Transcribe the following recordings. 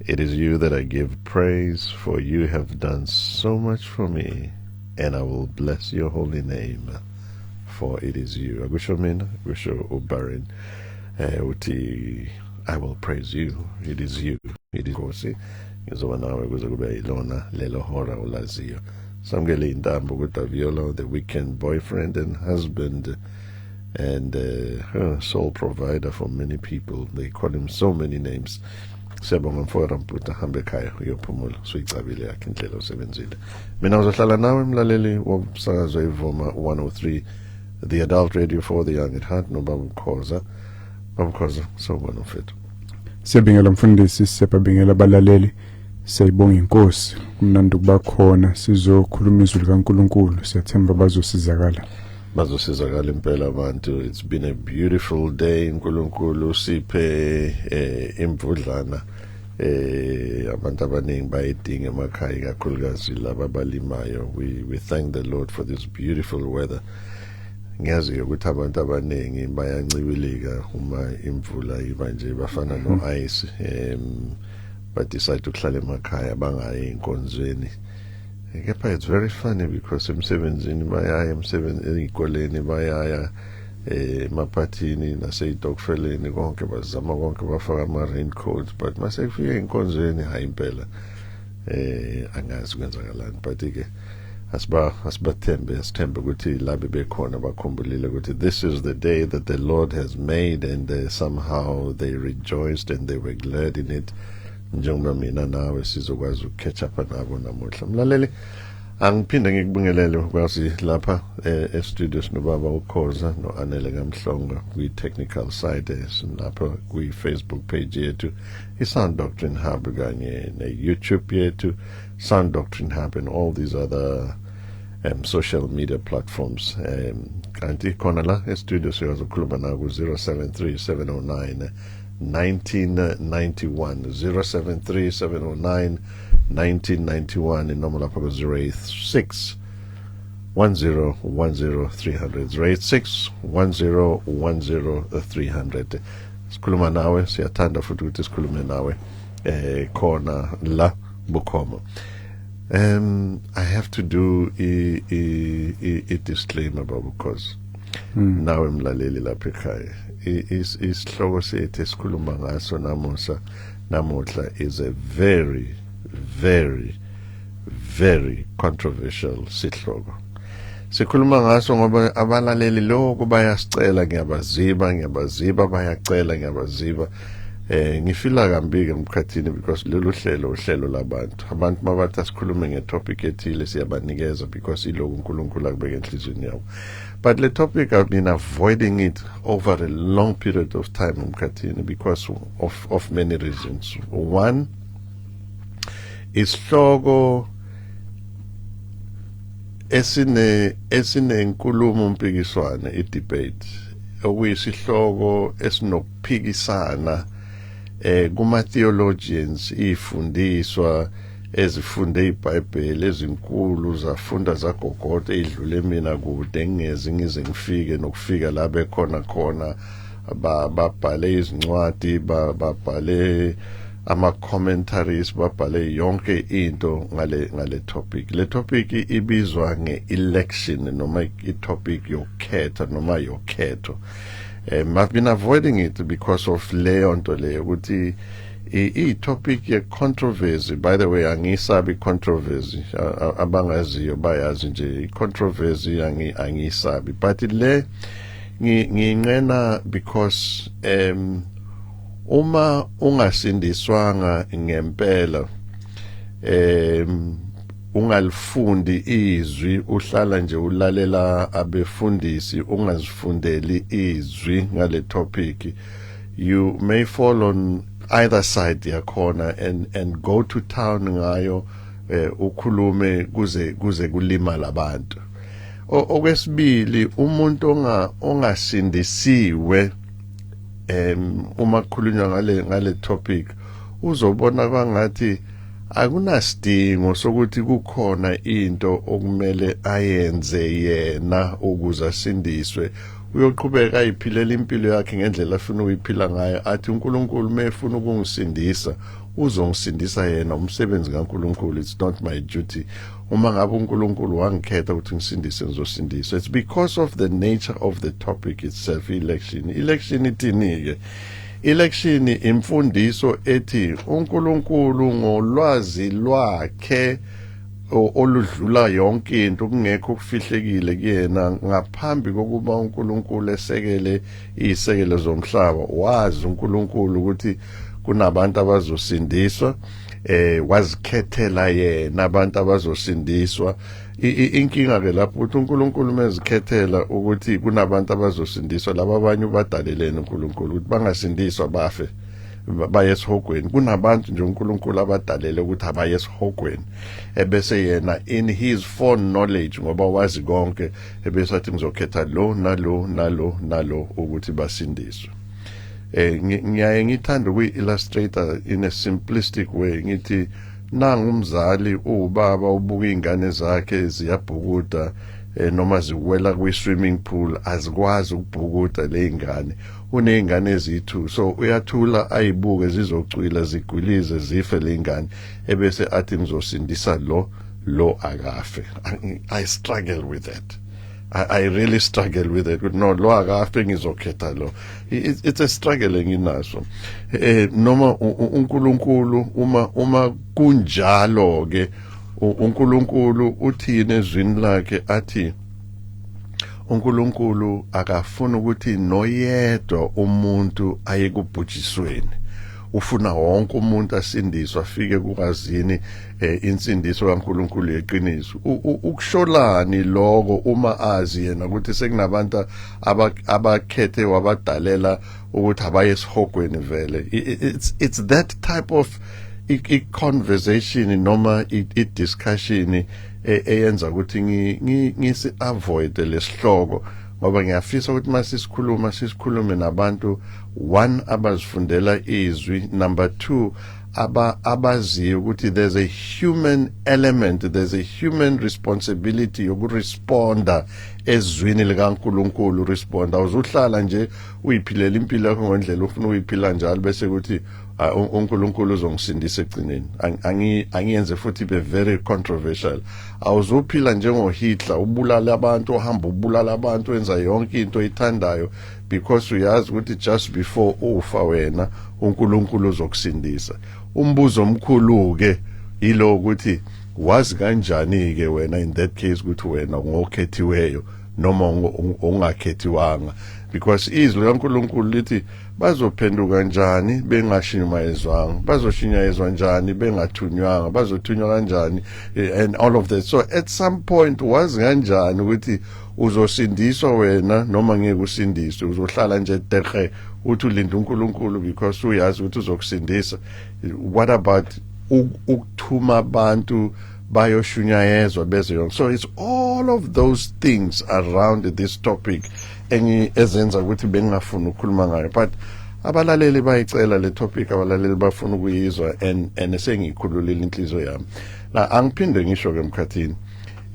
It is you that I give praise, for you have done so much for me, and I will bless your holy name, for it is you. Akusho mina, kusho uBaron. Uthi I will praise you. It is you. It is Nkosi. Ngizoba nawe kuze kube yilona lelo hora olaziyo. Samukele intambo kuDaviola, the weekend boyfriend and husband and sole provider for many people. They call him so many names. Siyabonga mfowethu Ramputa, hambe ekhaya uyophumula, suyicabile yakhe indlela usebenzile. Mina ngizohlala nawe mlaleli womsakazo iVuma 103, the adult radio for the young at heart, nobaba Ukhoza. Baba Ukhoza, sawubona mfethu. Siyabingela mfundisi, siyababingela abalaleli. Siyayibonga inkosi, kumnandi ukuba khona sizokhuluma izwi likaNkulunkulu. Siyathemba bazosizakala. Bazosizakala impela abantu. It's been a beautiful day. uNkulunkulu siphe imvudlana. Abantu abaningi bayidinga emakhaya, ikakhulukazi laba abalimayo. We thank the Lord for this beautiful weather. Ngiyazi ukuthi abantu abaningi bayancibilika uma imvula iba nje, bafana no ice, but decide ukuhlala emakhaya bangayi enkonzweni. Kepha it's very funny because emsebenzini bayaya, emsebenzini, ezikoleni bayaya, emaphathini naseyitokfeleni konke bazama konke, bafaka ama raincoats, but mase kufika enkonzweni, hayi impela, angazi kwenzakalani. But ke asibathembe, asithembe ukuthi labe bekhona bakhumbulile ukuthi this is the day that the Lord has made, and somehow they rejoiced and they were glad in it, njengoba mina nawe sizokwazi ukucatch up nabo namuhla. Mlaleli, angiphinde ngikubingelele kwazi lapha e-studio sinobaba uKhoza no-Anele Kamhlongo kwi-technical side. Silapha kwi-Facebook page yethu i-Sound Doctrine Hub kanye ne-YouTube yethu Sound Doctrine Hub and all these other social media platforms. Kanti khona la e-studio siyazokhuluma na ku 073 709 1991, 073 709 1991, inombolo lapha ku 086 10 10 300, 086 10 10 300. Sikhuluma nawe, siyathanda futhi ukuthi sikhulume nawe khona la bukhoma. I have to do a disclaimer, baba, because nawe mlaleli lapha ekhaya, isihloko sethu esikhuluma ngaso namuhla is a very, very, very controversial sihloko. Sikhuluma ngaso ngoba abalaleli lokho bayasicela, ngiyabaziba, ngiyabaziba, bayacela, ngiyabaziba. Ngifila kambi ke emkhathini because lolu hlelo uhlelo labantu. Abantu mabathi asikhulume ngetopic ethile, siyabanikeza because iloku uNkulunkulu akubeka enhliziyweni yabo. But le topic, I've been avoiding it over a long period of time emkhathini because of many reasons. One, isihloko esinenkulumo mpikiswano, i-debate, okuyisihloko esinokuphikisana kuma theologians, ifundiswa ezifunde iBhayibheli ezinkulu, zafunda zagogoda, edlule mina kude, ngingeze ngize ngifike nokufika la bekhona khona. Babhale izincwadi, babhale ama commentaries, babhale yonke into ngale topic. Le topic ibizwa nge-election noma i-topic yokukhetha noma yokhetho. I've been avoiding it because of leyo nto leyo ukuthi i-topic ye-controversy. By the way, angisabi controversy, abangaziyo bayazi nje i-controversy angisabi, but le nginqena because uma ungasindiswanga ngempela, ungalifundi izwi, uhlala nje ulalela abefundisi, ungazifundeli izwi ngale topic, you may fall on either side yakhona and go to town ngayo, ukhulume kuze kulimala abantu. Okwesibili, umuntu ongasindisiwe, uma kukhulunywa ngale topic, uzobona kwangathi akunasidingo sokuthi kukhona into okumele ayenze yena ukuze asindiswe. Uyoqhubeka ayiphilela impilo yakhe ngendlela afuna ukuyiphila ngayo, athi uNkulunkulu mefuna ukungisindisa uzongisindisa yena, umsebenzi kaNkulunkulu, it's not my duty. Uma ngabe uNkulunkulu wangikhetha ukuthi ngisindise, ngizosindiswa. It's because of the nature of the topic itself, election. Election ithini ke? Election imfundiso ethi uNkulunkulu ngolwazi lwakhe oludlula yonke into, kungekho okufihlekile kuyena, ngaphambi kokuba uNkulunkulu esekele izisekelo zomhlaba, wazi uNkulunkulu ukuthi kunabantu abazosindiswa, wazikhethela yena abantu abazosindiswa. Inkinga ke lapho ukuthi uNkulunkulu mezikhethela ukuthi kunabantu abazosindiswa, laba abanye ubadalelene uNkulunkulu ukuthi bangasindiswa, bafe, baye esihogweni. Kunabantu nje uNkulunkulu abadalele ukuthi abaye esihogweni, ebese yena in his foreknowledge, ngoba wazi konke, ebese athi ngizokhetha lo nalo nalo nalo ukuthi basindiswe. Ngiyaye ngithanda ukuyi-illustrate in a simplistic way, ngithi nangumzali, ubaba ubuka izingane zakhe ziyabhukuda, noma ziwela kwi-swimming pool, azikwazi ukubhukuda le ingane. Uney'ngane eziyi-2, so uyathula ayibuke zizocwila, zigwilize, zife le ingane, ebese athi ngizosindisa lo, lo akafe. I struggle with that. I really struggle with it. No, lo akafe, ngizokhetha lo. It's a struggle enginaso. Noma uNkulunkulu, uma kunjalo ke, uNkulunkulu uthini ezwini lakhe? Athi uNkulunkulu akafuni ukuthi noyedwa umuntu aye kubhujisweni, ufuna wonke umuntu asindiswe, afike kukwazini insindiso kaNkulunkulu yeqiniso. Ukusholani lokho uma azi yena ukuthi sekunabantu abakhethe wabadalela ukuthi abaye esihogweni vele? It's that type of i conversation noma i discussion eyenza ukuthi ngisi avoid lesihloko, ngoba ngiyafisa ukuthi masisikhuluma, sisikhulume nabantu, one, abazifundela izwi, number 2, abaziyo ukuthi there's a human element, there's a human responsibility yokuresponda ezwini likaNkulunkulu. Responda, awuzuhlala nje uyiphilela impilo yakho ngendlela ufuna ukuyiphila njalo, bese kuthi uNkulunkulu uzongisindisa egcineni. Angiyenze futhi be very controversial. Awuzuphila njengoHitler, ubulala abantu, uhamba ubulala abantu, wenza yonke into oyithandayo because uyazi ukuthi just before ufa wena uNkulunkulu uzokusindisa. Umbuzo omkhulu ke yilo ukuthi wazi kanjani ke wena in that case ukuthi wena ngokhethiweyo noma ungakhethiwanga? Because izwi likaNkulunkulu lithi bazophenduka kanjani bengashunyayezwanga? Bazoshunyayezwa njani bengathunywanga? Bazothunywa kanjani? And all of that. So at some point, wazi kanjani ukuthi uzosindiswa wena noma ngeke usindiswe? Uzohlala nje dehe uthi ulinda uNkulunkulu because uyazi ukuthi uzokusindisa? What about ukuthuma abantu bayoshunyayezwa beze yonke? So it's all of those things around this topic ezenza ukuthi bengingafuni ukukhuluma ngayo, but abalaleli bayicela le topic, abalaleli bafuna ukuyizwa, and sengiyikhululile inhliziyo yami la. Angiphinde ngisho ke emkhathini,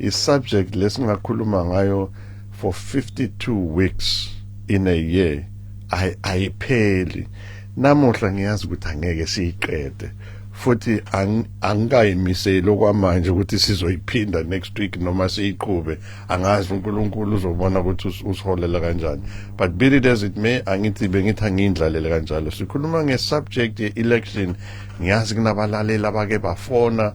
i-subject lesingakhuluma ngayo for 52 weeks in a year ayipheli. Namuhla ngiyazi ukuthi angeke siyiqede, futhi angikayimiseli okwamanje ukuthi sizoyiphinda next week noma siyiqhube. Angazi, uNkulunkulu uzobona ukuthi usiholela kanjani. But be it as it may, angithi bengithi angiyindlalele kanjalo. Sikhuluma nge-subject ye-election. Ngiyazi kunabalaleli abake bafona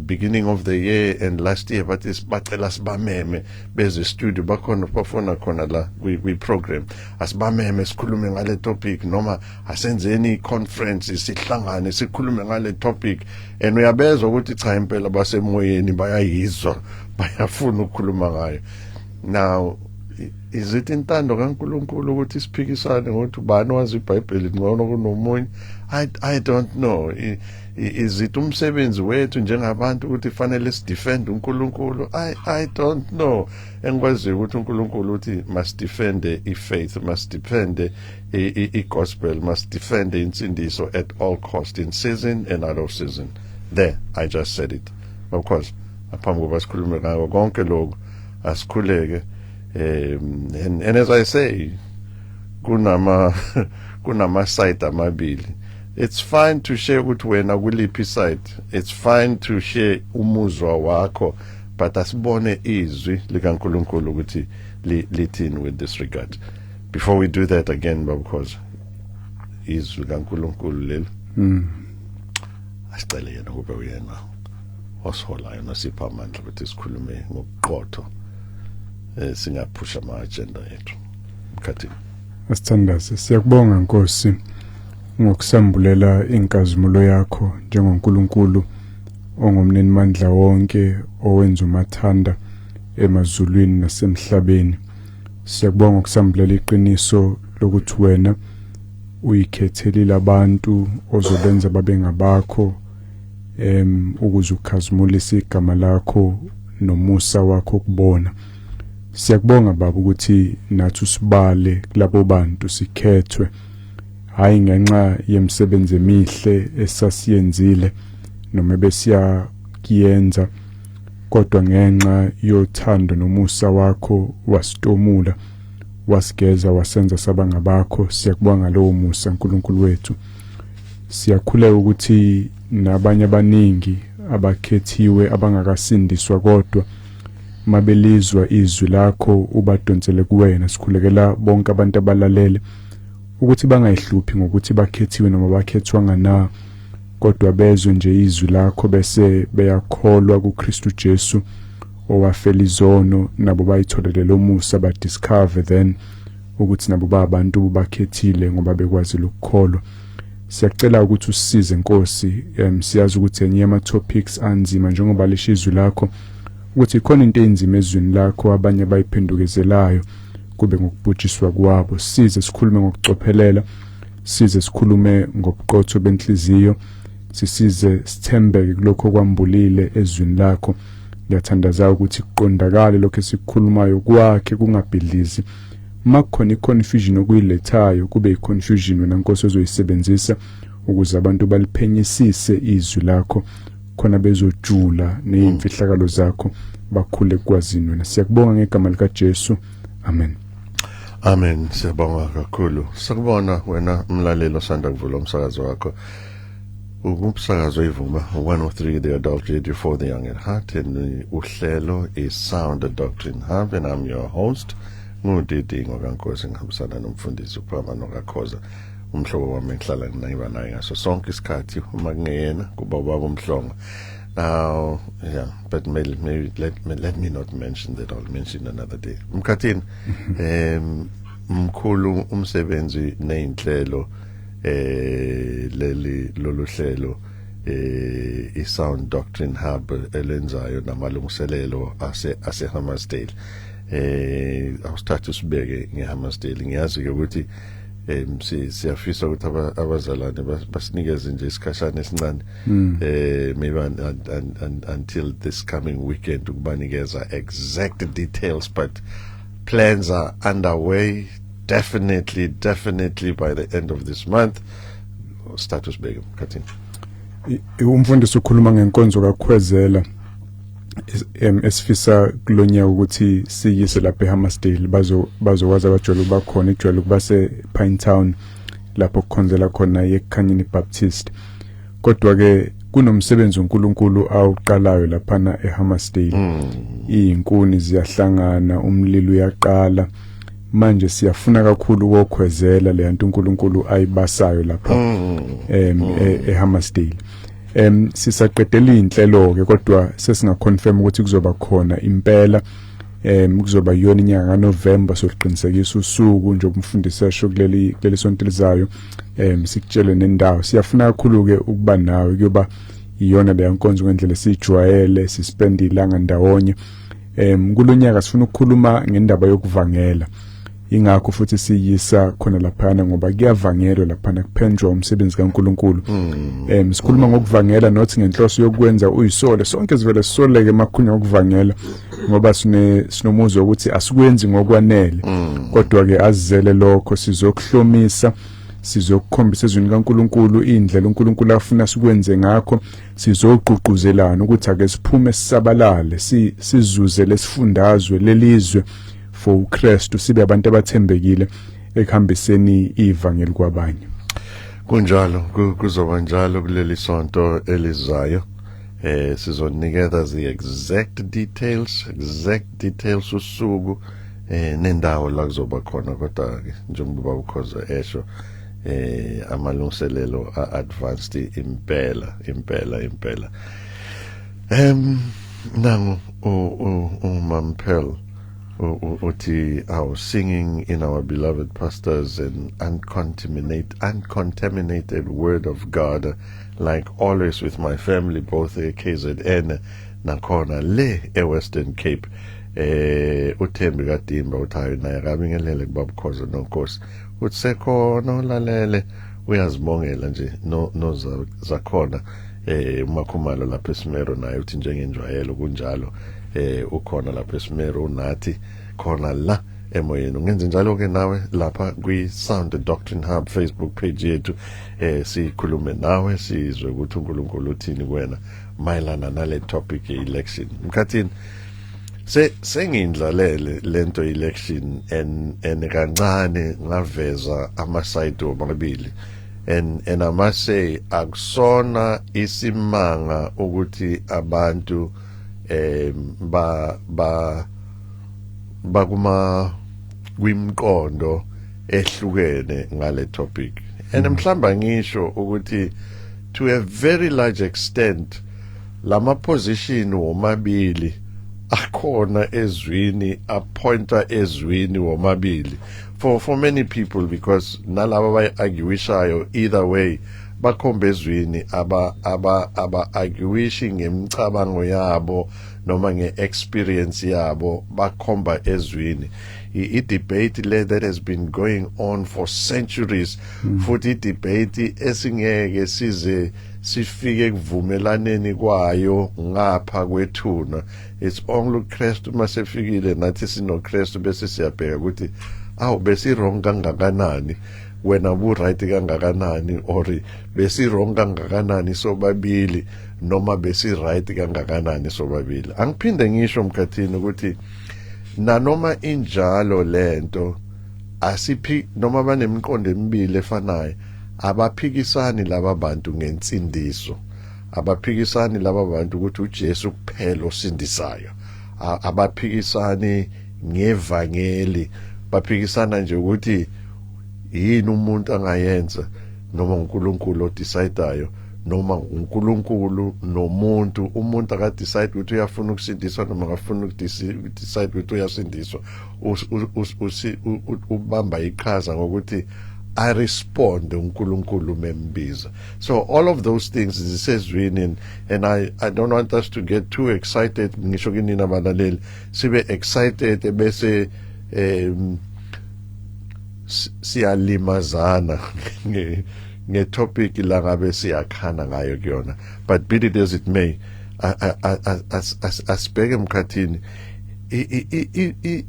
beginning of the year and last year, bathi bacela sibameme beze studio, bakhona bafona khona la kwi program, asibameme sikhulume ngale topic noma asenzeni i-conference, sihlangane sikhulume ngale topic. And uyabezwa ukuthi cha, impela basemoyeni, bayayizwa, bayafuna ukukhuluma ngayo. Now, is it intando kaNkulunkulu ukuthi siphikisane ngokuthi ubani wazi iBhayibheli ngcono kunomunye? I don't know. Is it umsebenzi wethu njengabantu ukuthi fanele sidefend uNkulunkulu? I don't know. Engikwaziyo ukuthi uNkulunkulu uthi must defend i-faith, must defend i-gospel, must defend insindiso at all cost, in season and out of season. There, I just said it. Of course, ngaphambi kokuba sikhulume ngako konke lokhu, asikhuleke. And as I say, kunama side amabili. It's fine to share ukuthi wena kuliphi side, it's fine to share umuzwa wakho, but asibone izwi likaNkulunkulu ukuthi lithini with this regard. Before we do that again, babukhoza izwi likaNkulunkulu leli, asicele yena kube uyena osiholayo nosipha amandla ukuthi sikhulume ngobuqotho, singaphusha ama agenda ethu mkhathini. Asithandaze. Siyakubonga Nkosi ngokusambulela inkazimulo yakho njengoNkulunkulu ongumnini mandla wonke, owenza umathanda emazulwini nasemhlabeni. Siyakubonga ngokusambulela iqiniso lokuthi wena uyikhethelile abantu ozobenza babe ngabakho ukuze ukhazimulise igama lakho nomusa wakho kubona. Siyakubonga Baba ukuthi nathi usibale kulabo bantu, sikhethwe hayi ngenxa yemisebenzi emihle esasiyenzile noma besiya kuyenza, kodwa ngenxa yothando nomusa wakho wasitomula, wasigeza, wasenza saba ngabakho. Siyakubonga lowo musa, uNkulunkulu wethu. Siyakhuleka ukuthi nabanye abaningi abakhethiwe abangakasindiswa, kodwa mabelizwa izwi lakho, ubadonsele kuwena. Sikhulekela bonke abantu abalalele ukuthi bangayihluphi ngokuthi bakhethiwe noma bakhethwanga na, kodwa bezwe nje izwi lakho bese beyakholwa kuKristu Jesu owafela izono, nabo bayitholele lo musa, ba discover then ukuthi nabo babantu bakhethile ngoba bekwazile ukukholwa. Siyacela ukuthi usisize Nkosi. Siyazi ukuthi enye yama topics anzima, njengoba lisho izwi lakho ukuthi ikhona into enzima ezwini lakho abanye abayiphendukezelayo kube ngokubhujiswa kwabo. Size sikhulume ngokucophelela, size sikhulume ngobuqotho benhliziyo, sisize sithembeke kulokho okwambulile ezwini lakho. Ngiyathandaza ukuthi kuqondakale lokho esikukhulumayo, kwakhe kungabhidlizi. Makukhona i-confusion okuyilethayo, kube i-confusion wena Nkosi ozoyisebenzisa ukuze abantu baliphenyisise izwi lakho, khona bezojula neyimfihlakalo zakho, bakhule kwazini wena. Siyakubonga ngegama lika Jesu, amen. Amen. Siyabonga kakhulu. Sakubona wena mlaleli osanda kuvula umsakazo wakho, ukumsakazo ivuma 103, the adult radio for the young at heart, and uhlelo is Sound Doctrine Hub, and I'm your host, nguDidingo kaNkosi, ngihambisana nomfundisi uPhama noKakhoza, umhlobo wami engihlala ngiba naye ngaso sonke isikhathi. Uma kungeyena, kuba ubaba uMhlongo. Now, yeah, but maybe let me not mention that. I'll mention another day. Mkhathini, mkhulu umsebenzi nezinhlelo leli lolu hlelo iSound Doctrine Hub elenzayo namalungiselelo ase Hammersdale. Awusithathe usibeke ngeHammersdale. Ngiyazi ke ukuthi siyafisa ukuthi abazalwane basinikeze nje isikhashana esincane, maybe until this coming weekend, ukubanikeza exact details, but plans are underway. Definitely, definitely by the end of this month. Status beke, Mkhathini. Umfundisi ukhuluma ngenkonzo kaKhwezela esifisa kulonyaka ukuthi siyise lapha eHammersdale. Bazokwazi abajwayele ukuba khona, ijwayele ukuba se Pinetown lapho kukhonzela khona eKhanyeni Baptist. Kodwa ke kunomsebenzi uNkulunkulu awuqalayo laphana eHammersdale. Izinkuni ziyahlangana, umlilo uyaqala. Manje siyafuna kakhulu ukokhwezela le nto uNkulunkulu ayibasayo lapha eHammersdale. Sisaqedela inhlelo ke, kodwa sesinga confirm ukuthi kuzoba khona impela. Kuzoba yona inyanga kaNovember. Soqinisekisa usuku nje umfundisi esho kuleli sonto lizayo, sikutshele nendawo. Siyafuna kakhulu ke ukuba nawe, kuyoba iyona leya nkonzo ngendlela esijwayele, sispend ilanga ndawonye. Kulonyaka sifuna ukukhuluma ngendaba yokuvangela, ingakho futhi siyisa khona laphana, ngoba kuyavangelwa laphana, kuphenjwa umsebenzi kaNkuluNkulu. Sikhuluma ngokuvangela not ngenhloso yokwenza uyisole. Sonke sivele sisoleke emakhulunywa ngokuvangela ngoba sinomuzwa ukuthi asikwenzi ngokwanele, kodwa ke azizele lokho. Sizokuhlomisa, sizokukhombisa ezwini kaNkuluNkulu indlela uNkulunkulu afuna sikwenze ngakho. Sizogqugquzelana ukuthi ake siphume sisabalale, sizuze lesifundazwe lelizwe. For uKristu sibe abantu abathembekile ekuhambiseni ivangeli kwabanye. Kunjalo, kuzoba njalo kuleli sonto elizayo. Sizonikeza the exact details, usuku nendawo la kuzoba khona. Kodwa ke njengoba ukhoza esho, amalungiselelo a-advanced impela, impela, impela. Nangu uMampel uthi our singing in our beloved pastors and uncontaminated word of God, like always with my family, both KZN nakhona le eWestern Cape. UThembi kaDimba uthi hayi, naye akabingelele kubabukhoza nonkosi, uthi sekhona ulalele, uyazibongela nje no zakhona. Umakhumalo lapha eSimero naye uthi njengenjwayelo kunjalo, ukhona lapha eSimero, unathi khona la emoyeni. Ungenze njalo ke nawe lapha kwi Sound Doctrine Hub Facebook page yethu, sikhulume nawe, sizwe ukuthi uNkulunkulu uthini kuwena mayelana nale topic ye-election. Mkhathini, se sengindlalele lento election and kancane ngaveza ama side omabili, and I must say akusona isimanga ukuthi abantu ba bakuma kwimqondo ehlukene ngale topic. And mhlamba ngisho ukuthi to a very large extent lama position womabili akhona ezwini, apointa ezwini womabili for many people, because nalabo abayi-arguishayo either way bakhomba ezwini, aba arguishi ngemicabango yabo noma nge-experience yabo, bakhomba ezwini. I-debate le that has been going on for centuries, futhi i-debate esingeke size sifike kuvumelaneni kwayo ngapha kwethuna. It's only uKristu masefikile nathi sinoKristu bese siyabheka ukuthi awu, besi wrong kangakanani, wena bu right kangakanani, or besi wrong kangakanani sobabili, noma besi right kangakanani sobabili. Angiphinde ngisho, Mkhathini, ukuthi nanoma injalo lento, asiphi noma banemiqondo emibili efanayo, abaphikisani laba bantu ngensindiso, abaphikisani laba bantu ukuthi uJesu kuphela osindisayo, abaphikisani ngevangeli, baphikisana nje ukuthi yini umuntu angayenza, noma uNkulunkulu odecideayo, noma uNkulunkulu nomuntu. Umuntu akadecide ukuthi uyafuna ukusindiswa noma akafuna ukudecide ukuthi uyasindiswa. Ubamba iqhaza ngokuthi I respond uNkulunkulu membiza. So all of those things zisezwini, and I don't want us to get too excited. Ngisho kinina abalaleli, sibe excited bese siyalimazana nge-topic la ngabe siyakhana ngayo kuyona. But be it as it may, asibheke, Mkhathini,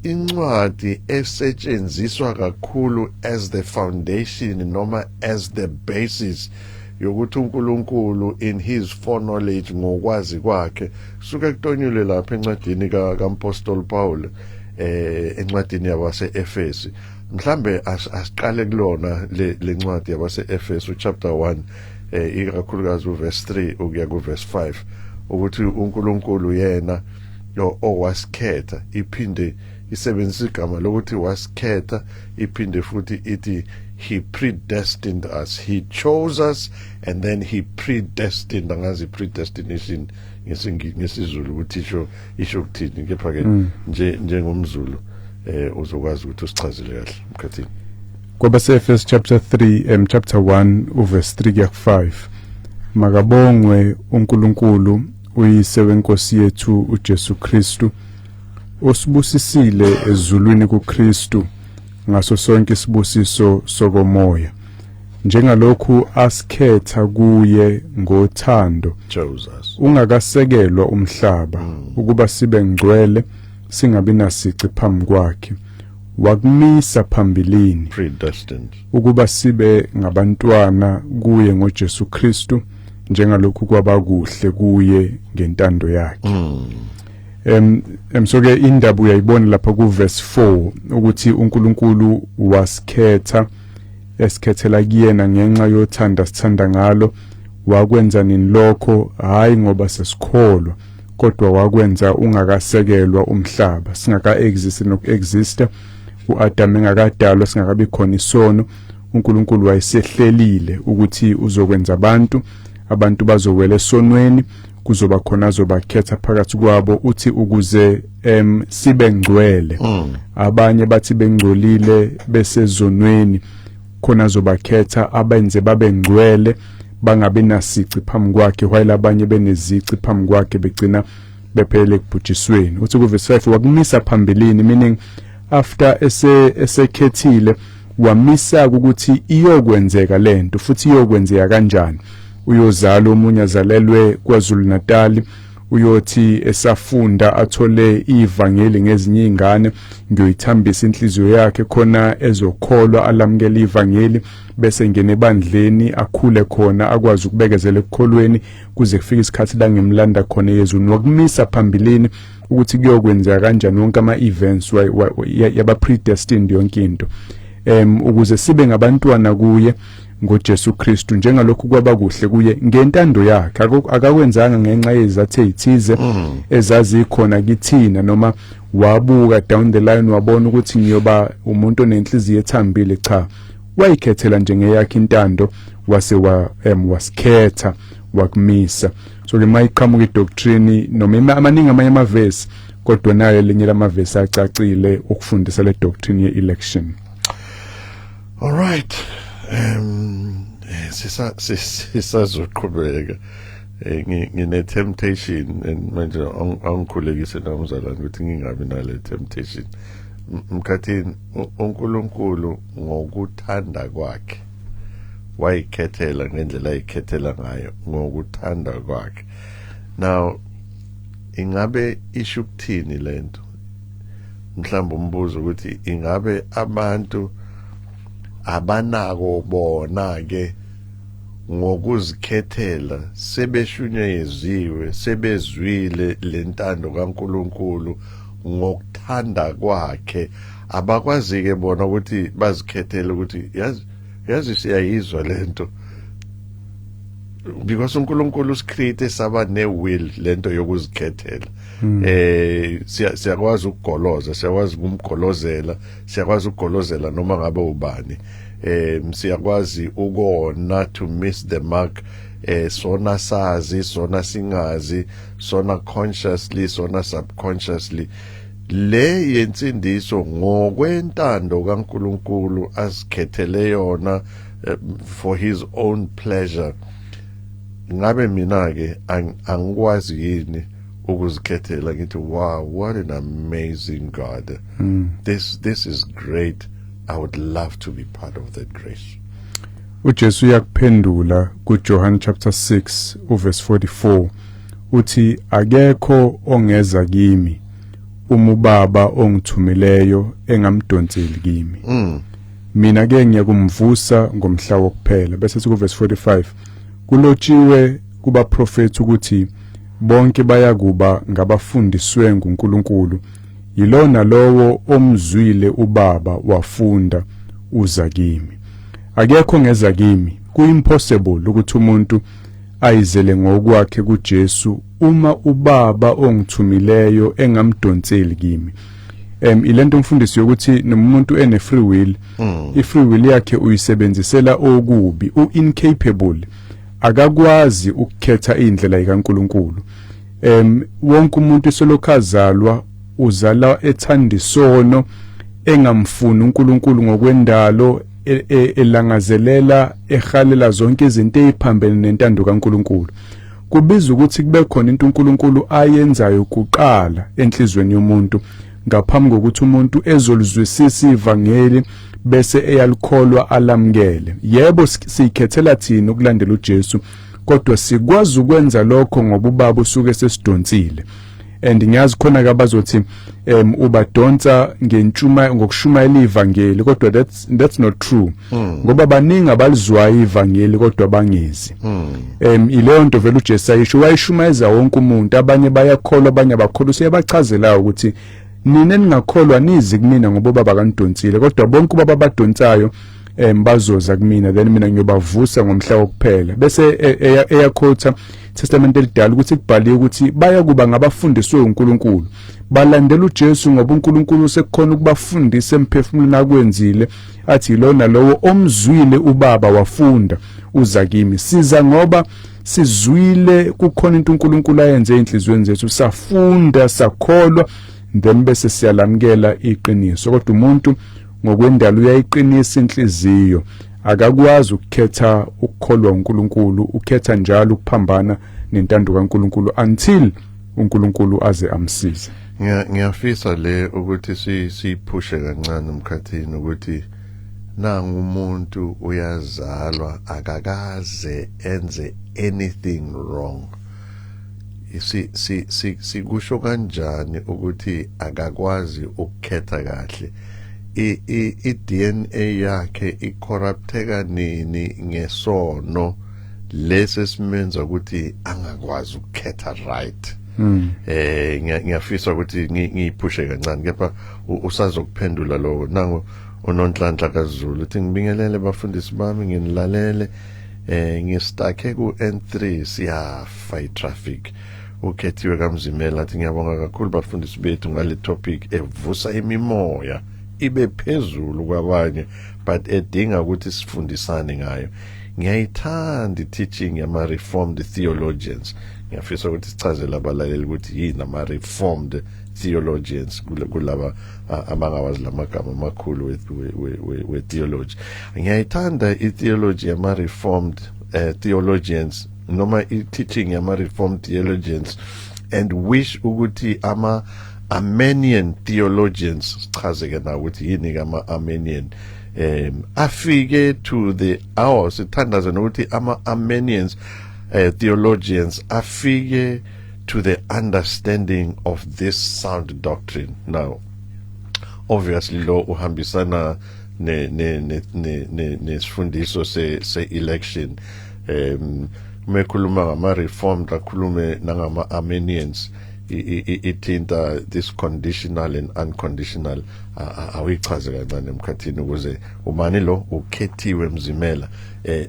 incwadi esetshenziswa kakhulu as the foundation noma as the basis yokuthi uNkulunkulu in his foreknowledge, ngokwazi kwakhe, suke kutonyule lapha encwadini kaMpostoli Paul, encwadini yabase Efesi. Mhlambe asiqale kulona le ncwadi yabase Efesu chapter 1, ikakhulukazi uverse 3 ukuya kuverse 5, ukuthi uNkulunkulu yena lo owasikhetha. Iphinde isebenzisa igama lokuthi wasikhetha, iphinde futhi ithi he predestined us, he chose us and then he predestined. Angazi predestination ngesiZulu ukuthi isho ukuthini, kepha ke nje njengomZulu uzokwazi ukuthi usichazele kahle, Mkhathini. Kwabase-Efesu chapter 3, chapter 1 uverse 3 kuya ku-5: Makabongwe uNkulunkulu uyise wenkosi yethu uJesu Kristu, osibusisile ezulwini kuKristu ngaso sonke isibusiso sokomoya, njengalokhu asikhetha kuye ngothando Chose us ungakasekelwa umhlaba, ukuba sibe ngcwele, singabi nasici phambi kwakhe. Wakumisa phambilini Predestined. ukuba sibe ngabantwana kuye ngoJesu Kristu, njengalokhu kwaba kuhle kuye ngentando yakhe. So ke indaba uyayibona lapha ku verse 4 ukuthi uNkulunkulu wasikhetha, esikhethela kuyena ngenxa yothanda sithanda ngalo. Wakwenza nini lokho? Hayi ngoba sesikholwa, kodwa wakwenza ungakasekelwa umhlaba, singaka exist nokuexista, uAdam engakadalwa, singakabi khona isono. uNkulunkulu wayesehlelile ukuthi uzokwenza abantu bazowela esonweni, kuzoba khona azobakhetha phakathi kwabo, uthi ukuze sibe ngcwele. Abanye bathi bengcolile besezonweni, khona azobakhetha abenze babe ngcwele, bangabi nasici phambi kwakhe, while abanye benezici phambi kwakhe, begcina bephelele ekubhujisweni. Uthi ku verse 5 wakumisa phambilini, meaning after esekhethile wamisa ukuthi iyokwenzeka lento, futhi iyokwenzeka kanjani. Uyozala omunye, azalelwe KwaZulu Natal, uyothi esafunda athole ivangeli ngezinye izingane, ngiyoyithambisa inhliziyo yakhe khona ezokholwa, alamukela ivangeli, bese ngene ebandleni, akhule khona, akwazi ukubekezela ekukholweni kuze kufike isikhathi la ngimlanda khona ezweni. Wakumisa phambilini ukuthi kuyokwenzeka kanjani, wonke ama events yaba predestined, yonke into, ukuze sibe ngabantwana kuye ngoJesu Kristu, njengalokhu kwaba kuhle kuye ngentando yakhe. Akakwenzanga ngenxa yezathu ezithize ezazikhona kithina, noma wabuka down the line wabona ukuthi ngiyoba umuntu onenhliziyo ethambile. Cha, wayikhethela nje ngeyakhe intando, wase wa wasikhetha, wakumisa. So ke mayiqhamuka idoctrine noma amaningi amanye amavesi, kodwa nayo elinye lamavesi acacile ukufundisa le doctrine ye-election. All right, sisazoqhubeka. Ngine temptation and manje angikhulekise namzalwane ukuthi ngingabi nale temptation. Mkhathini, uNkulunkulu ngokuthanda kwakhe wayikhethela ngendlela ayikhethela ngayo ngokuthanda kwakhe. Now ingabe isho ukuthini lento? Mhlawumbe umbuzo ukuthi ingabe abantu abanako bona ke ngokuzikhethela, sebeshunyeziwe, sebezwile lentando kaNkuluNkulu ngokuthanda kwakhe, abakwazi ke bona ukuthi bazikhethele ukuthi yazi siyayizwa lento, because uNkulunkulu usicreate saba ne will, lento yokuzikhethela. Siyakwazi ukugoloza, siyakwazi ukumgolozela, siyakwazi ukugolozela noma ngabe ubani. Siyakwazi ukona, to miss the mark, sona sazi, sona singazi, sona consciously, sona subconsciously. Le yensindiso ngokwentando kaNkuluNkulu asikhethele yona for his own pleasure, ngabe mina ke angikwazi yini ukuzikhethela ngithi, "Wow, what an amazing God. This is great. I would love to be part of that grace"? uJesu uyakuphendula kuJohn chapter 6 uverse 44, uthi, "Akekho ongeza kimi uma uBaba ongithumileyo engamdonseli kimi. Mina ke ngiyakumvusa ngomhla wokuphela." Bese siku verse 45, "Kulotshiwe kubaprofeti ukuthi bonke bayakuba ngabafundiswe nguNkulunkulu. Yilona lowo omzwile uBaba wafunda uza kimi. Akekho ongeza kimi." Kuimpossible ukuthi umuntu ayizele ngokwakhe kuJesu uma uBaba ongithumileyo engamdonseli kimi. Ilento umfundisi yokuthi noma umuntu ene free will, i free will yakhe uyisebenzisela okubi, u-incapable, akakwazi ukukhetha indlela kaNkuluNkulu. Wonke umuntu solokhazalwa uzala ethanda isono, engamfuni uNkulunkulu ngokwendalo, elangazelela, ehalela zonke izinto eziphambene nentando kaNkuluNkulu. Kubiza ukuthi kube khona into uNkulunkulu ayenzayo kuqala enhlizweni yomuntu ngaphambi kokuthi umuntu ezolizwisisa ivangeli bese eyalikholwa, alamukele. Yebo, siyikhethela thina ukulandela uJesu, kodwa sikwazi ukwenza lokho ngoba uBaba usuke sesidonsile. And ngiyazi khona ke abazothi ubadonsa ngentshuma ngokushumayela ivangeli, kodwa that's not true, ngoba baningi abalizwayo ivangeli kodwa bangezi. Ileyo nto vele uJesu ayisho, wayishumayeza wonke umuntu. Abanye bayakholwa, abanye abakholwa. Useyabachazela ukuthi nina ningakholwa nizi kumina ngoba ubaba kanidonsile, kodwa bonke ubaba abadonsayo bazoza kumina, then mina ngiyobavusa ngomhla wokuphela. Bese eyaquota Testament elidala ukuthi kubhaliwe ukuthi bayakuba ngabafundiswe uNkulunkulu, balandela uJesu ngoba uNkulunkulu sekukhona ukubafundisa emphefumulweni akwenzile, athi lona lowo omzwile ubaba wafunda uza kimi. Siza ngoba sizwile kukhona into uNkulunkulu ayenze enhliziyweni zethu, safunda, sakholwa, then bese siyalamukela iqiniso. Kodwa umuntu ngokwendalo uyayiqinisa inhliziyo, akakwazi ukukhetha ukukholwa uNkulunkulu, ukhetha njalo ukuphambana nentando kaNkulunkulu until uNkulunkulu aze amsize. Ngiyafisa le ukuthi siphushe kancane umkhathini ukuthi nangu umuntu uyazalwa akakaze enze anything wrong. Si si si sikusho kanjani ukuthi akakwazi ukukhetha kahle? I i DNA yakhe icorrupteka nini ngesono lesi esimenza ukuthi angakwazi ukukhetha right? Ngiyafisa ukuthi ngiyiphushe kancane, kepha usazokuphendula lokho. Nangu uNonhlanhla kaZulu uthi, "Ngibingelele bafundisi bami, nginilalele ngistucke ku N3, siyafa itraffic." Ukhethiwe kaMzimela athi, "Ngiyabonga kakhulu bafundisi bethu ngale topic evusa imimoya ibe phezulu kwabanye, but edinga ukuthi sifundisane ngayo. Ngiyayithanda i-teaching yama reformed theologians." Ngiyafisa ukuthi sichazele abalaleli ukuthi yini ama reformed theologians kulaba abangawazi lamagama amakhulu we theology. "Ngiyayithanda i-theology yama reformed theologians noma i-teaching yama reformed theologians and wish ukuthi ama Arminian theologians," sichaze ke na ukuthi yini ke ama Arminian, afike to the hour. Sithandaze nokuthi ama Arminians theologians afike to the understanding of this sound doctrine. Now obviously lo uhambisana ne ne ne ne nesifundiso se election. Mekhuluma ngama reformed, akhulume nangama Arminians, ithinta this conditional and unconditional. Awichaze kancane emkhathini ukuze umani lo ukhethiwe Mzimela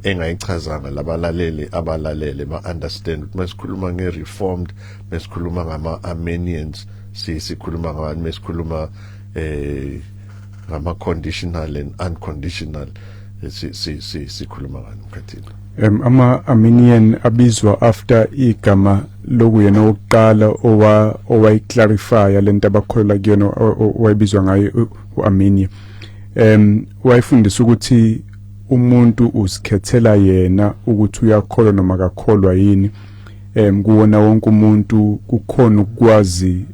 engayichazanga, labalaleli abalalele ba understand ukuthi masikhuluma nge reformed, masikhuluma ngama Arminians, sikhuluma ngabani, masikhuluma ngama conditional and unconditional, si si sikhuluma ngani mkhathini? Ama Arminian abizwa after igama lokuyena wokuqala owayiclarifya lento abakholelwa kuyona, owayibizwa ngayo uArminia. Wayefundisa ukuthi umuntu uzikhethela yena ukuthi uyakholwa noma akakholwa yini. Kuwona wonke umuntu kukhona ukwazi,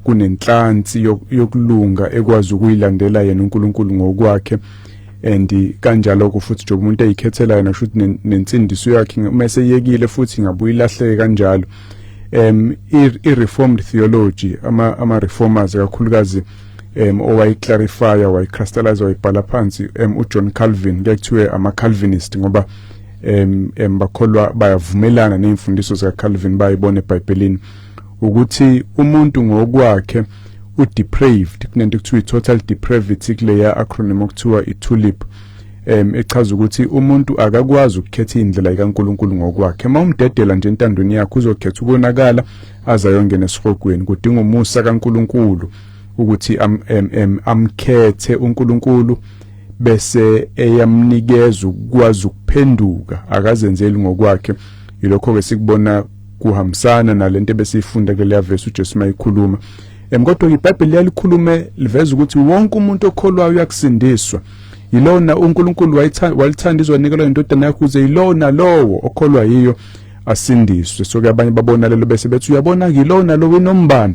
kunenhlansi yokulunga ekwazi ukuyilandela yena uNkulunkulu ngokwakhe, and kanjalo ke futhi nje umuntu eyikhethela yena, kusho ukuthi nensindiso yakhe uma eseyekile futhi ingabuye ilahleke kanjalo. I-reformed theology, ama reformers kakhulukazi, owayiclarifya, wayicrystallize, wayibhala phansi, uJohn Calvin, kuyakuthiwe ama Calvinist ngoba bakholwa, bayavumelana nezimfundiso zika Calvin, bayibona eBhayibhelini ukuthi umuntu ngokwakhe udepraved. Kunento ekuthiwa i-total depravity kuleya acronym okuthiwa i-TULIP, echaza ukuthi umuntu akakwazi ukukhetha indlela kaNkuluNkulu ngokwakhe. Uma umdedela nje entandweni yakhe, uzokhetha ukonakala aze ayongena esihogweni. Kudinga umusa kaNkuluNkulu ukuthi amkhethe uNkulunkulu bese eyamnikeza ukwazi ukuphenduka, akazenzeli ngokwakhe. Yilokho ke sikubona kuhambisana nalento ebesiyifunda kuleya verse uJesu mayikhuluma. Kodwa iBhayibheli liyalikhulume, liveza ukuthi wonke umuntu okholwayo uyakusindiswa. Yilona uNkulunkulu walithanda izwe, wanikela indodana yakhe ukuze yilona lowo okholwa yiyo asindiswe. So ke abanye babona lelo bese bethi, "Uyabona, yilona lo inombani."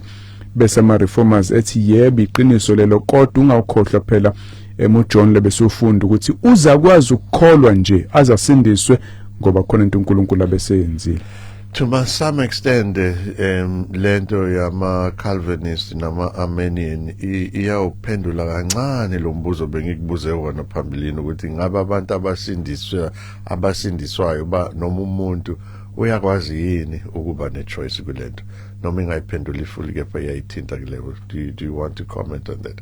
Bese ama reformers ethi, "Yebo, iqiniso lelo, kodwa ungawukhohlwa phela emuJohn lebese ufunda ukuthi uzakwazi ukukholwa nje azasindiswe ngoba khona into uNkulunkulu abeseyenzile." To some extent, lento yama Calvinist nama Arminian iyawuphendula kancane lo mbuzo bengikubuze wona phambilini, ukuthi ngabe abantu abasindiswayo ba noma umuntu uyakwazi yini ukuba ne choice kulento, noma ingayiphendula ifully, kepha iyayithinta kuleyo. Do you want to comment on that?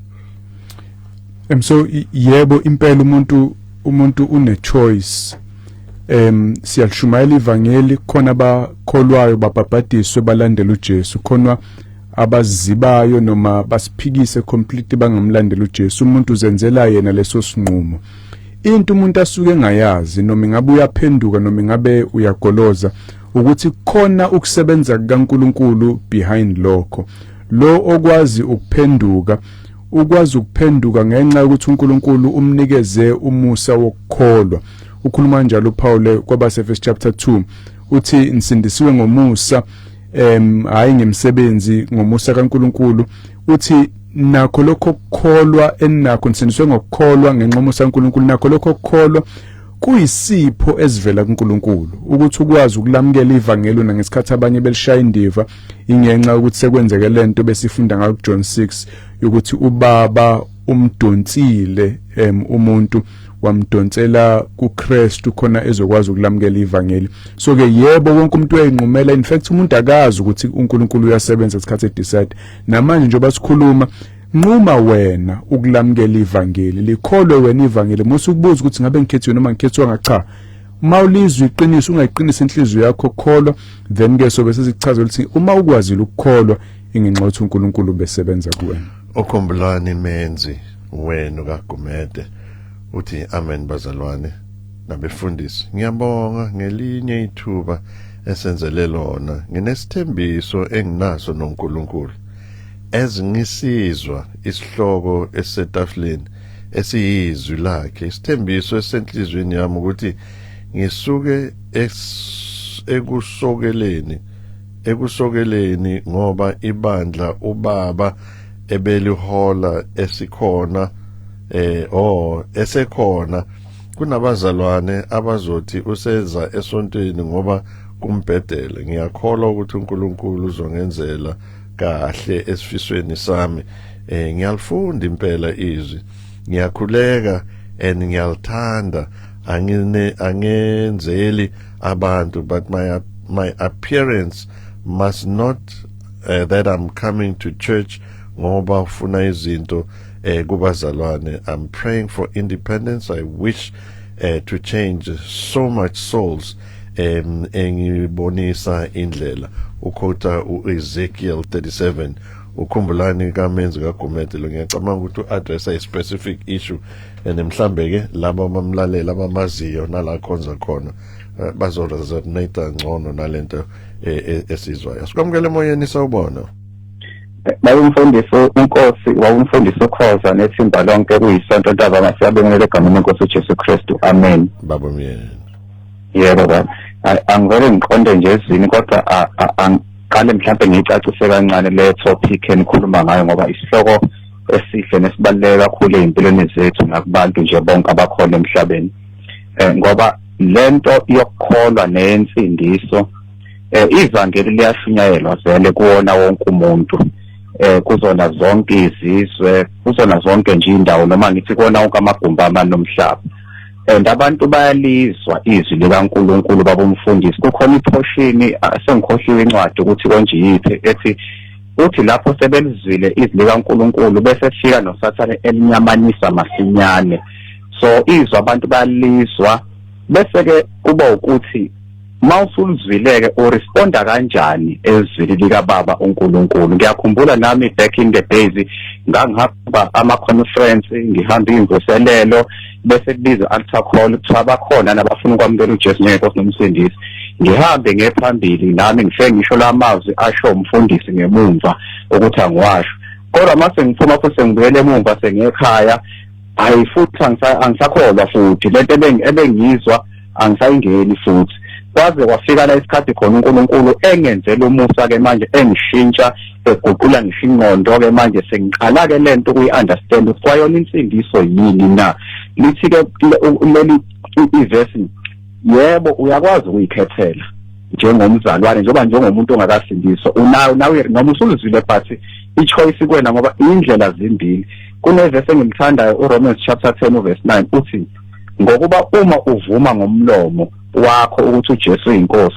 So yebo, impela umuntu une choice. Siyalishumayela ivangeli, khona abakholwayo babhabhadiswe, balandela uJesu, khona abazibayo noma basiphikise completely, bangamlandela uJesu. Umuntu uzenzela yena leso sinqumo. Into umuntu asuke engayazi, noma ingabe uyaphenduka noma ingabe uyagoloza, ukuthi khona ukusebenza kukaNkuluNkulu behind lokho. Lo okwazi ukuphenduka, ukwazi ukuphenduka ngenxa yokuthi uNkulunkulu umnikeze umusa wokukholwa. Ukhuluma kanjalo uPaul kwabase chapter 2, uthi nisindisiwe ngomusa, hayi ngemsebenzi, ngomusa kaNkuluNkulu. Uthi nakho lokho kukholwa enakho, nisindiswe ngokukholwa ngenxa yomusa kaNkuluNkulu, nakho lokho kukholwa kuyisipho esivela kuNkulunkulu, ukuthi ukwazi ukulamukela ivangeli nangesikhathi abanye belishaya indiva, ingenxa yokuthi sekwenzeke lento besifunda ngayo kuJohn 6, yokuthi uBaba umdonsile umuntu, wamdonsela kuKristu khona ezokwazi ukulamukela ivangeli. So ke yebo, wonke umuntu uyayinqumela. In fact, umuntu akazi ukuthi uNkulunkulu uyasebenza isikhathi edecide. Namanje njengoba sikhuluma, nquma wena ukulamukela ivangeli, likholwe wena ivangeli. Musu ukubuza ukuthi ngabe ngikhethiwe noma ngikhethiwanga. Cha, mawulizwe iqiniso, ungayiqinisa inhliziyo yakho, kholwa. Then ke sobe sesichaza ukuthi uma ukwazile ukukholwa, ingenxa yokuthi uNkulunkulu besebenza kuwena. Ukhumbulani Menzi wenu kaGumede uthi, "Amen bazalwane nabefundisi, ngiyabonga ngelinye ithuba esenzele lona. Nginesithembiso enginaso noNkulunkulu. Ezingisizwa isihloko esisetafuleni esiyizwi lakhe, isithembiso esenhlizweni yami ukuthi ngisuke ekusokeleni ngoba ibandla ubaba ebelihola esikhona oh esekhona, kunabazalwane abazothi useza esontweni ngoba kumbhedele. Ngiyakholwa ukuthi uNkulunkulu uzongenzela kahle esifisweni sami. Ngiyalifunda impela izwi, ngiyakhuleka and ngiyalithanda. Angine angenzeli abantu, but my appearance must not that I'm coming to church ngoba ufuna izinto kubazalwane. I'm praying for independence. I wish to change so much souls engibonisa indlela." Uquota uEzekiel 37. Ukhumbulani kaMenzi kaGumede lo, ngiyacabanga ukuthi uaddressa a specific issue, and mhlambe ke laba abamlalela, abamaziyo nala khonza khona, bazoresonate ngcono nalento esizwayo. Sikwamukele emoyeni, sawubona. Baba umfundisi, inkosi, baba umfundisi uKhoza nethimba lonke, kuyisonto ntambama, siyabingelela egameni lenkosi uJesu Kristu. Amen. Baba Myeni. Yebo baba. Angivele ngiqonde nje ezini, kodwa angiqale mhlawumbe ngiyicacise kancane le topic enikhuluma ngayo, ngoba isihloko esihle nesibaluleke kakhulu ezimpilweni zethu nakubantu nje bonke abakhona emhlabeni. Ngoba lento yokukholwa nensindiso, ivangeli liyashunyayelwa vele kuwona wonke umuntu, kuzona zonke izizwe, kuzona zonke nje indawo, noma ngithi kuwona wonke amagumbi amane omhlaba, and abantu bayalizwa izwi likaNkuluNkulu. Baba umfundisi, kukhona iportion, sengikhohliwe incwadi ukuthi konje yiphi, ethi uthi lapho sebelizwile izwi likaNkuluNkulu bese fika noSathane elinyamanisa masinyane. So izwi abantu bayalizwa, bese ke kuba ukuthi mawusulizwileke uresponda kanjani ezwini likaBaba uNkulunkulu. Ngiyakhumbula nami back in the days ngangihamba ama conference, ngihamba imvuselelo, bese kubizwa altar call, kuthiwa bakhona nabafuna ukwamukela uJesu njengenkosi nomsindisi. Ngihambe ngephambili nami, ngifike ngisho lamazwi asho umfundisi ngemumva ukuthi angiwasho, kodwa mase ngiphuma futhi sengibuyele emumva sengiyekhaya, hayi futhi angisakholwa futhi lento ebengiyizwa, angisayingeni futhi, kwaze kwafika la isikhathi khona uNkulunkulu engenzela umusa ke manje, engishintsha, eguqula ngisho ingqondo ke manje, sengiqala ke lento ukuyi-understand ukuthi kwayona insindiso yini na. Lithi ke leli ivesi, yebo, uyakwazi ukuyikhethela. Njengomzalwane, njengoba njengomuntu ongakasindiswa, unayo nawe noma usuluzwile, but i-choice kuwena, ngoba indlela zimbili. Kunevesi engilithandayo, uRomans chapter 10 uverse 9, uthi, "Ngokuba uma uvuma ngomlomo wakho ukuthi uJesu uyinkosi,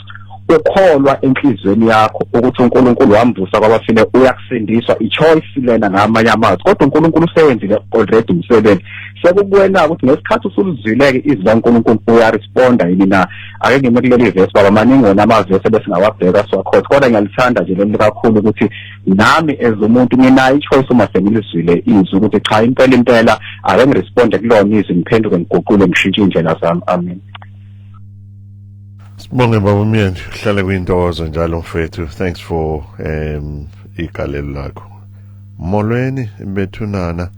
ukholwa enhliziyweni yakho ukuthi uNkulunkulu wamvusa kwabafile, uyakusindiswa." I-choice lena ngamanye amazwi, kodwa uNkulunkulu useyenzile already umsebenzi. Sekukuwena ukuthi ngesikhathi usuluzwileke izwi laNkulunkulu, uyaresponda yini na? Ake ngime kuleli verse, baba. Maningi wona amavesi ebesingawabheka siwakhothe, kodwa ngiyalithanda nje leli kakhulu, ukuthi nami as umuntu nginayo i-choice uma sengilizwile izwi, ukuthi cha, impela impela, ake ngiresponde kulona izwi, ngiphenduke, ngiguqule, ngishintshe iy'ndlela zami. Amen. Sibonge, baba Myeni, uhlale kwintokozo njalo mfethu. Thanks for igalelo lakho. Molweni bethunana.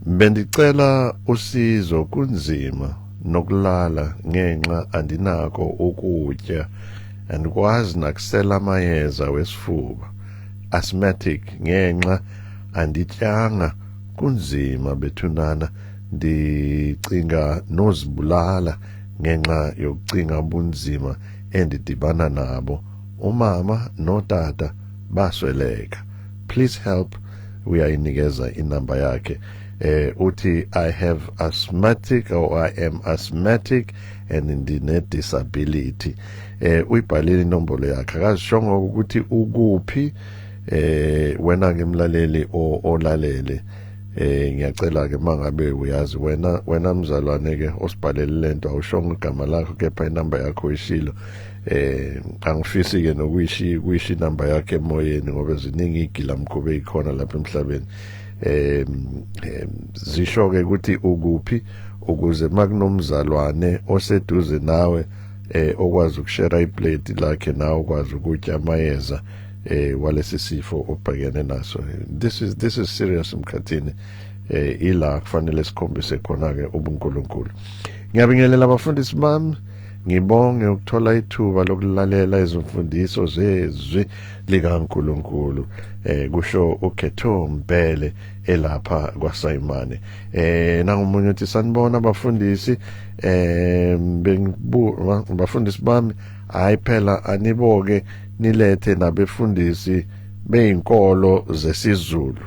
Bendicela usizo, kunzima nokulala ngenxa andinako ukutya, andikwazi nakusela amayeza wesifuba, asthmatic, ngenxa andityanga. Kunzima bethunana, ndicinga nozibulala ngenxa yokucinga ubunzima endidibana nabo. Umama notata basweleka. Please help. Uyayinikeza inamba yakhe. Uthi, "I have asthmatic," or "I am asthmatic and ndine disability." Uyibhalile inombolo yakhe, akazishongo ukuthi ukuphi. Wena ke mlaleli olalele, ngiyacela ke mangabe uyazi wena mzalwane ke osibhalele lento, awushongo igama lakho kepha inamba yakho ishilo. Angifisi ke nokuyishiya kuyisha inamba yakhe emoyeni, ngoba ziningi igilamkhuba ezikhona lapha emhlabeni. Zisho ke ukuthi ukuphi, ukuze makunomzalwane oseduze nawe okwazi ukushare iplate lakhe nawe, ukwazi ukutya amayeza walesi sifo obhekene naso. This is serious, Mkhathini. Ila kufanele sikhombise khona ke ubuNkulunkulu. Ngiyabingelela abafundisi bami, ngibonge ukuthola ithuba lokulalela izimfundiso zezwi likaNkulunkulu, kusho uKhetho Mbele elapha kwaSayimane. Nangumunye uthi, "Sanibona abafundisi, bengibu bafundisi bami, hayi phela aniboke nilethe nabefundisi beyinkolo zesiZulu,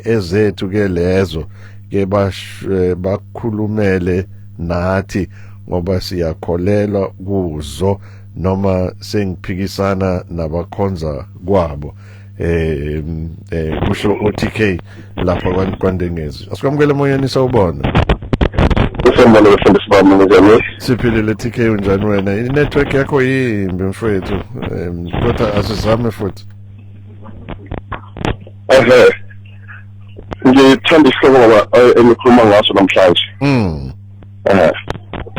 ezethu ke lezo ke, bakhulumele nathi ngoba siyakholelwa kuzo, noma sengiphikisana nabakhonza kwabo," kusho uTK lapha kwaNdengezi. Asikwamukele emoyeni, sawubona. Usembona befundisi bami, njani? Siphilile TK, unjani wena? I-network yakho yimbi mfowethu, kodwa asizame futhi. Ehe. Ngithanda isihloko, baba, enikhuluma ngaso namhlanje.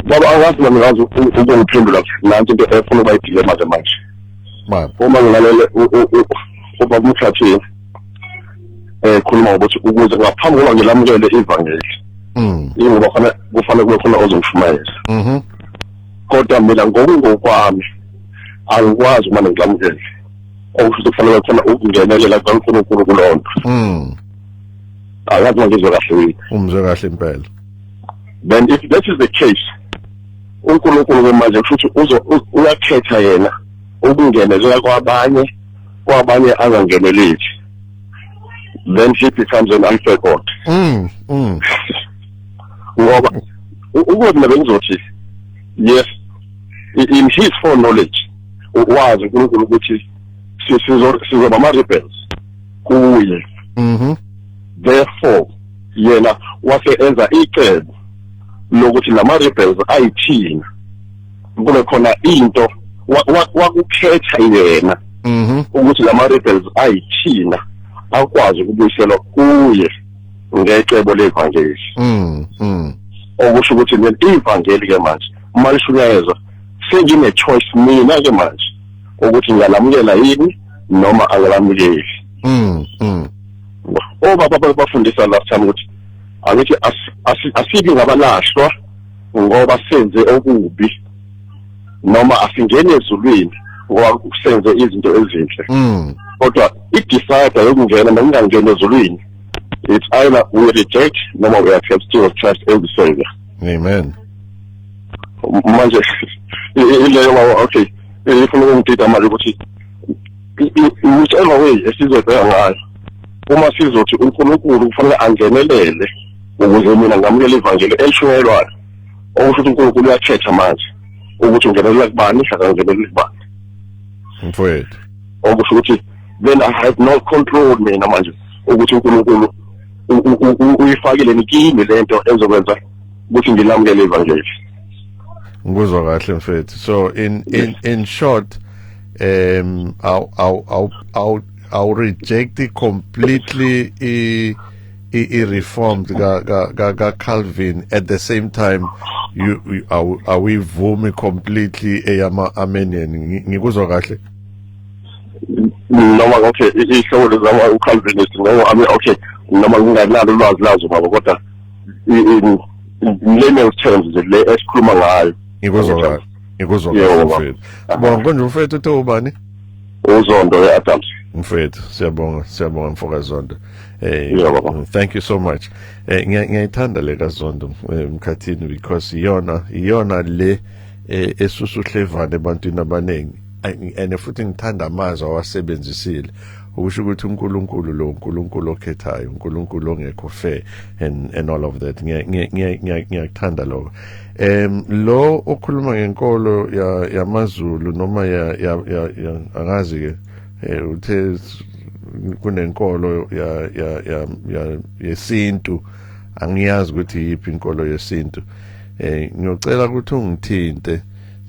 Baba, angazi nami ngazi ukungiphendula nansi into efuna ukuba i-dilemma ke manje. Baba. Uma ngilalele ubaba uMkhathini khuluma ngokuthi ukuze ngaphambi kokuba ngilamukele ivangeli, ingoba kufanele kube khona ozongishumayela. Kodwa mina ngokungokwami angikwazi uma ngilamukele. Okusho ukuthi kufanele khona ukungenelela kukaNkulunkulu kulowo nto. Angazi uma ngizwe kahle yini. Umzwe kahle impela. Then if that is the case, uNkulunkulu ke manje kusho ukuthi uyakhetha yena ukungenelela kwabanye angangeneleli. Then he becomes an unfair God. Ngoba ukuze mina bengizothi yes, in his foreknowledge wazi uNkulunkulu ukuthi sizoba ama rebels kuye. Therefore yena wase enza icebo lokuthi lama rebels ayithina kube khona into wakukhetha yena ukuthi lama rebels ayithina akwazi ukubuyiselwa kuye ngecebo levangeli. Okusho ukuthi mina ivangeli ke manje uma lishunyayezwa, sengine choice mina ke manje ukuthi ngiyalamukela yini noma angilamukeli. Obaba bafundisa last time ukuthi angithi asibi ngabalahlwa ngoba senze okubi, noma asingene ezulwini ngoba senze izinto ezinhle, kodwa i-decide yokungena nokungangeni ezulwini, it's either we reject noma we accept Jesus Christ as the Savior. Amen. Manje ileyo, baba, okay. Ifuna ukungidida manje ukuthi whichever way esizobheka ngayo, uma sizothi uNkulunkulu kufanele angenelele ukuze mina ngamukele ivangeli elishunyayelwayo, okusho ukuthi uNkulunkulu uyakhetha manje ukuthi ungenelela kubani, akangeneleli kubani. Mfowethu, okusho ukuthi then I have no control mina manje ukuthi uNkulunkulu uyifakile kimi lento ezokwenza ukuthi ngilamukele ivangeli. Ngikuzwa kahle, mfethu. So in short, I'll reject it completely, i reformed ka Calvin. At the same time, you awuyivumi completely eyama Arminian. Ngikuzwa kahle? Noma, okay, ihloko lezama uCalvinist noma, I mean, okay, noma nginganalo ulwazi lazo, baba, kodwa in layman's terms nje le esikhuluma ngayo. Ngikuzwa kahle, ngikuzwa kahle, mfethu. Bonga konje, mfethu. Uthe ubani? UZondo eAdams. Mfethu, siyabonga, siyabonga, mfokaZondo. Thank you so much. Ngiyayithanda le kaZondo, Mkhathini, because iyona le esusa uhlevane ebantwini abaningi, and futhi ngithanda amazwi awasebenzisile ukusho ukuthi uNkulunkulu lo, uNkulunkulu okhethayo, uNkulunkulu ongekho fair and all of that. Ngiyakuthanda lokho. Lo okhuluma ngenkolo yamaZulu noma ya angazi ke, uthe kunenkolo ya yesintu, angiyazi ukuthi yiphi inkolo yesintu. Ngiyocela ukuthi ungithinte,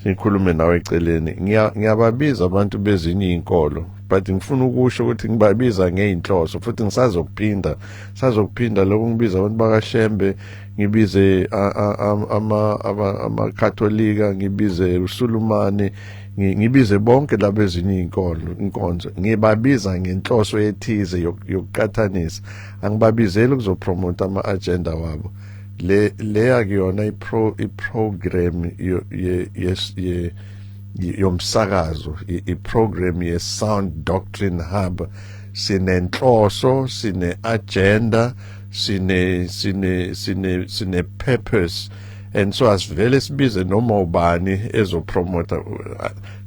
sikhulume nawe eceleni. Ngiyababiza abantu bezinye inkolo, but ngifuna ukusho ukuthi ngibabiza ngeinhloso, futhi ngisazokuphinda, sazokuphinda lokho. Ngibiza abantu bakaShembe, ngibize ama-Katolika, ngibize uSulumane, ngibize bonke labo ezinye inkolo, inkonzo. Ngibabiza ngenhloso ethize yokuqathanisa. Angibabizeli ukuzopromote ama-agenda wabo. Le akuyona i-program ye yomsakazo, i-program ye-Sound Doctrine Hub. Sinenhloso, sine agenda, sine purpose, and so asivele sibize noma ubani ezopromota.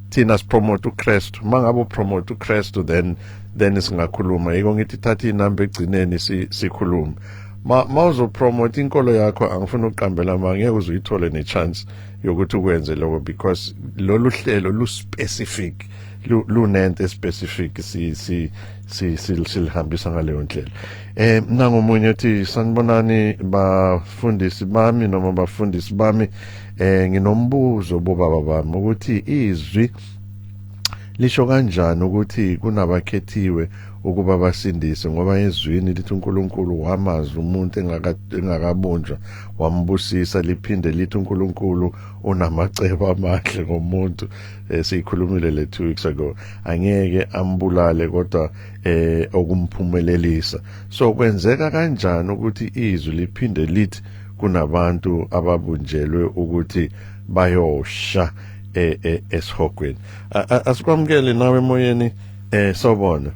Thina sipromote uKristu. Mangabe upromote uKristu, then singakhuluma. Yiko ngithi thatha inamba egcineni sikhulume. Ma mawuzopromote inkolo yakho, angifuni ukuqambela, ma ngeke uzuyithole ne chance yokuthi ukwenze lokho, because lolu hlelo lu specific, lunento specific si si si silihambisa ngaleyo ndlela. Nangomunye uthi, "Sanibonani bafundisi bami noma bafundisi bami. Nginombuzo bobaba bami ukuthi izwi lisho kanjani ukuthi kunabakhethiwe ukuba basindise, ngoba ezwini lithi uNkulunkulu wamazi umuntu engakabunjwa, wambusisa. Liphinde lithi uNkulunkulu unamacebo amahle ngomuntu." Siyikhulumile le 2 weeks ago. Angeke ambulale kodwa okumphumelelisa. So kwenzeka kanjani ukuthi izwi liphinde lithi kunabantu ababunjelwe ukuthi bayosha esihogweni? Asikwamukele nawe emoyeni. Sawubona,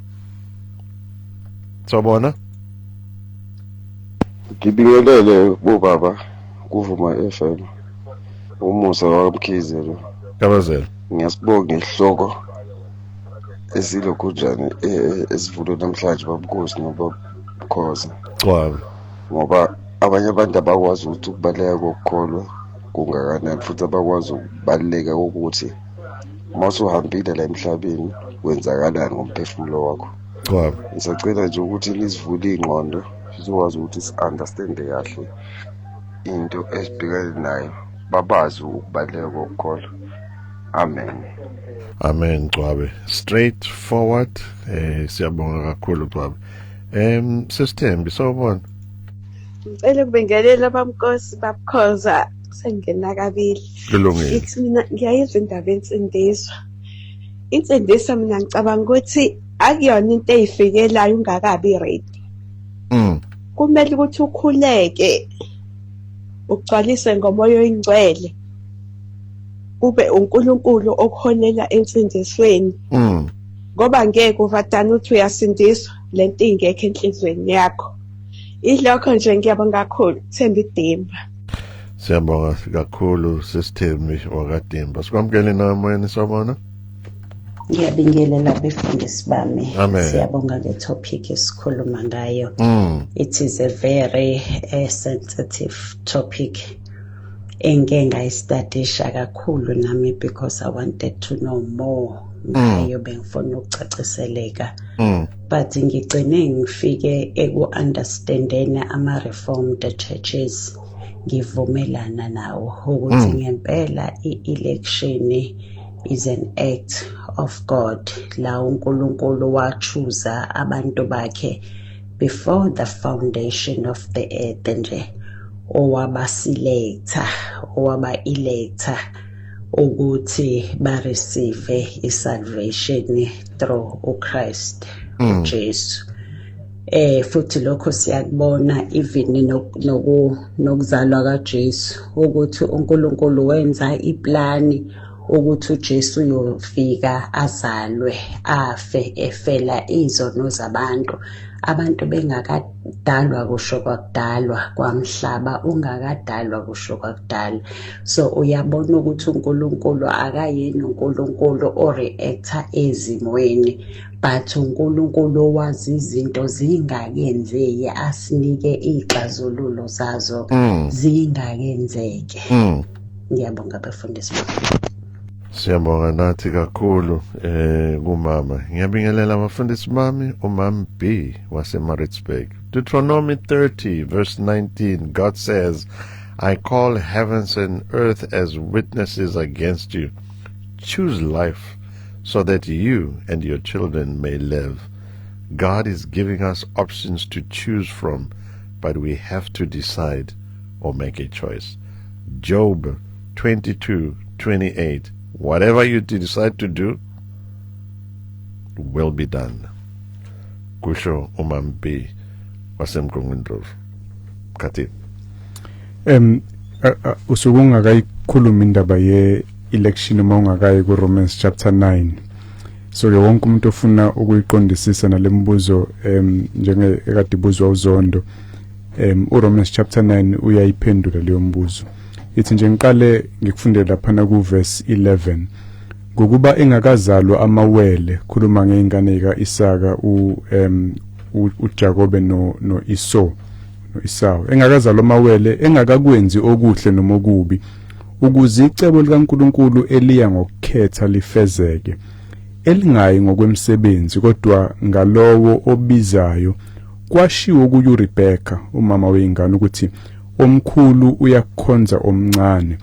sawubona. Ngibingelele bobaba kuvuma FM. Umusa waMkhize lo. Kabazela. Ngiyasibonga isihloko esilokhunjani esivulwe namhlanje, babukhosi nobabukhoza. Cwabe. Ngoba abanye abantu abakwazi ukuthi ukubaluleka kokukholwa kungakanani, futhi abakwazi ukubaluleka kokuthi uma usuhambile la emhlabeni kwenzakalani ngomphefumulo wakho. Cwabe. Ngisacela nje ukuthi nisivule iy'ngqondo, sizokwazi ukuthi si-understande kahle into esibhekane nayo, babazi ukubaluleka kokukholwa. Amen. Amen, Cwabe. Straight forward. Siyabonga kakhulu, Cwabe. Sisithembi, sawubona. Ngicela ukubingelela, bamnkosi, babukhoza, sengingena kabili. Kulungile. Ithi mina ngiyayizwa indaba yensindiso. Insindiso, mina ngicabanga ukuthi akuyona into eyifikelayo ungakabi ready. Kumele ukuthi ukhuleke, ugcwaliswe ngomoya oyingcwele, kube uNkulunkulu okuholela ensindisweni. Ngoba ngeke uvadana uthi uyasindiswa lento ingekho enhlizweni yakho. Ilokho nje, ngiyabonga kakhulu. Themba idimba. Siyabonga kakhulu, sisithembi wakadimba. Sikwamukele nawe emoyeni, sawubona. Ngiyabingelela befundisi bami. Amen. Siyabonga ngetopic esikhuluma ngayo. It is a very sensitive topic. Engike ngayistadisha kakhulu nami because I wanted to know more ngayo, bengifuna ukucaciseleka. But ngigcine ngifike eku-understandeni ama-reformed churches, ngivumelana nawo ukuthi ngempela i-election is an act of God, la uNkulunkulu wachuza abantu bakhe before the foundation of the earth nje, owabaselecta, owaba-electa ukuthi ba-receive i-salvation through uChrist uJesu. Futhi lokho siyakubona even nokuzalwa kaJesu, ukuthi uNkulunkulu wenza iplani ukuthi uJesu uyofika azalwe, afe, efela izono zabantu, abantu bengakadalwa kusho kwakudalwa kwamhlaba ungakadalwa kusho kwakudala. So uyabona ukuthi uNkulunkulu akayena uNkulunkulu oreacta ezimweni, but uNkulunkulu owazi izinto zingakenzeki, asinike ixazululo zazo zingakenzeki. Ngiyabonga bafundisi. Siyabonga nathi kakhulu kumama. Ngiyabingelela abafundisi bami, uMam B waseMaritzburg. Deuteronomy 30 verse 19, God says, "I call heavens and earth as witnesses against you. Choose life so that you and your children may live." God is giving us options to choose from, but we have to decide or make a choice. Job 22:28. Whatever you decide to do will be done. Kusho uMam B waseMgungundlovu. Khathi. Usuke ungakayikhuluma indaba ye election uma ungakayi ku Romans chapter 9. So ke wonke umuntu ofuna ukuyiqondisisa nalembuzo, njenge ekade ibuzwa uZondo, uRomans chapter 9 uyayiphendula leyo mbuzo. Ithi nje ngiqale ngikufundele lapha ku verse 11: "Ngokuba engakazalwa amawele," khuluma ngeingane kaIsaka, u em uJakobe no Esau, no Esau, "engakazalwa amawele, engakakwenzi okuhle noma okubi, ukuze icebo likaNkuluNkulu eliya ngokukhetha lifezeke, elingayi ngokwemsebenzi kodwa ngalowo obizayo, kwashiwo kuyo uRebecca, umama weingane, ukuthi omkhulu uyakukhonza omncane.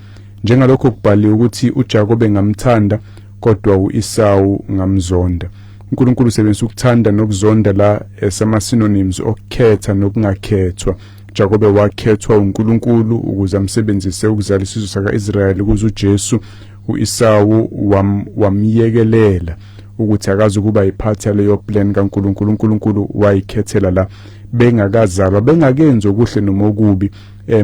Njengalokho kubhaliwe ukuthi uJakobe ngamthanda, kodwa uEsau ngamzonda." uNkulunkulu usebenzisa ukuthanda nokuzonda la esama synonyms okukhetha nokungakhethwa. Jakobe wakhethwa uNkulunkulu ukuze amsebenzise ukuzala isizwe sakaIsrayeli ukuze uJesu. uEsau wamyekelela ukuthi akazi ukuba ipart yaleyo plan kaNkulunkulu. uNkulunkulu wayikhethela la bengakazalwa, bengakenzi okuhle noma okubi.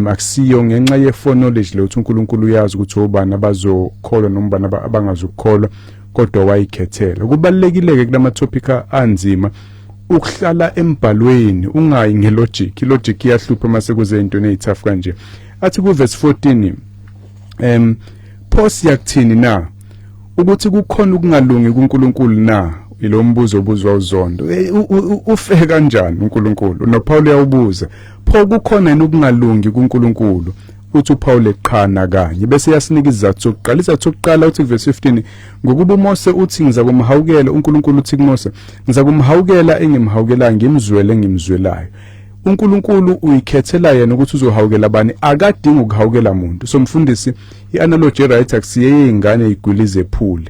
Akusiyo ngenxa ye foreknowledge le, ukuthi uNkulunkulu uyazi ukuthi obani abazokholwa noma ubani abangazukholwa, kodwa wayikhethela. Kubalekile ke kulama topic anzima ukuhlala embhalweni, ungayi ngelogic. Ilogic iyahlupha mase kuze into ezithafu kanje. Athi ku verse 14, "Pho siyakuthini na? Ukuthi kukhona ukungalungi kuNkulunkulu na?" Ilo mbuzo obuzwa uZondo. Ufe kanjani uNkulunkulu? NoPaul uyawubuza, pho kukhona yini ukungalungi kuNkulunkulu? Uthi uPaul, eqhana kanye, bese yasinika isizathu sokuqala. Isizathu sokuqala, uthi verse 15, "Ngokuba uMose uthi, ngizakumhawukela, uNkulunkulu uthi kuMose, ngizakumhawukela engimhawukelayo, ngimzwele engimzwelayo." uNkulunkulu uyikhethela yena ukuthi uzohawukela bani, akadingi ukuhawukela umuntu. So mfundisi, ianalogy right akusiye izingane igwilize epool,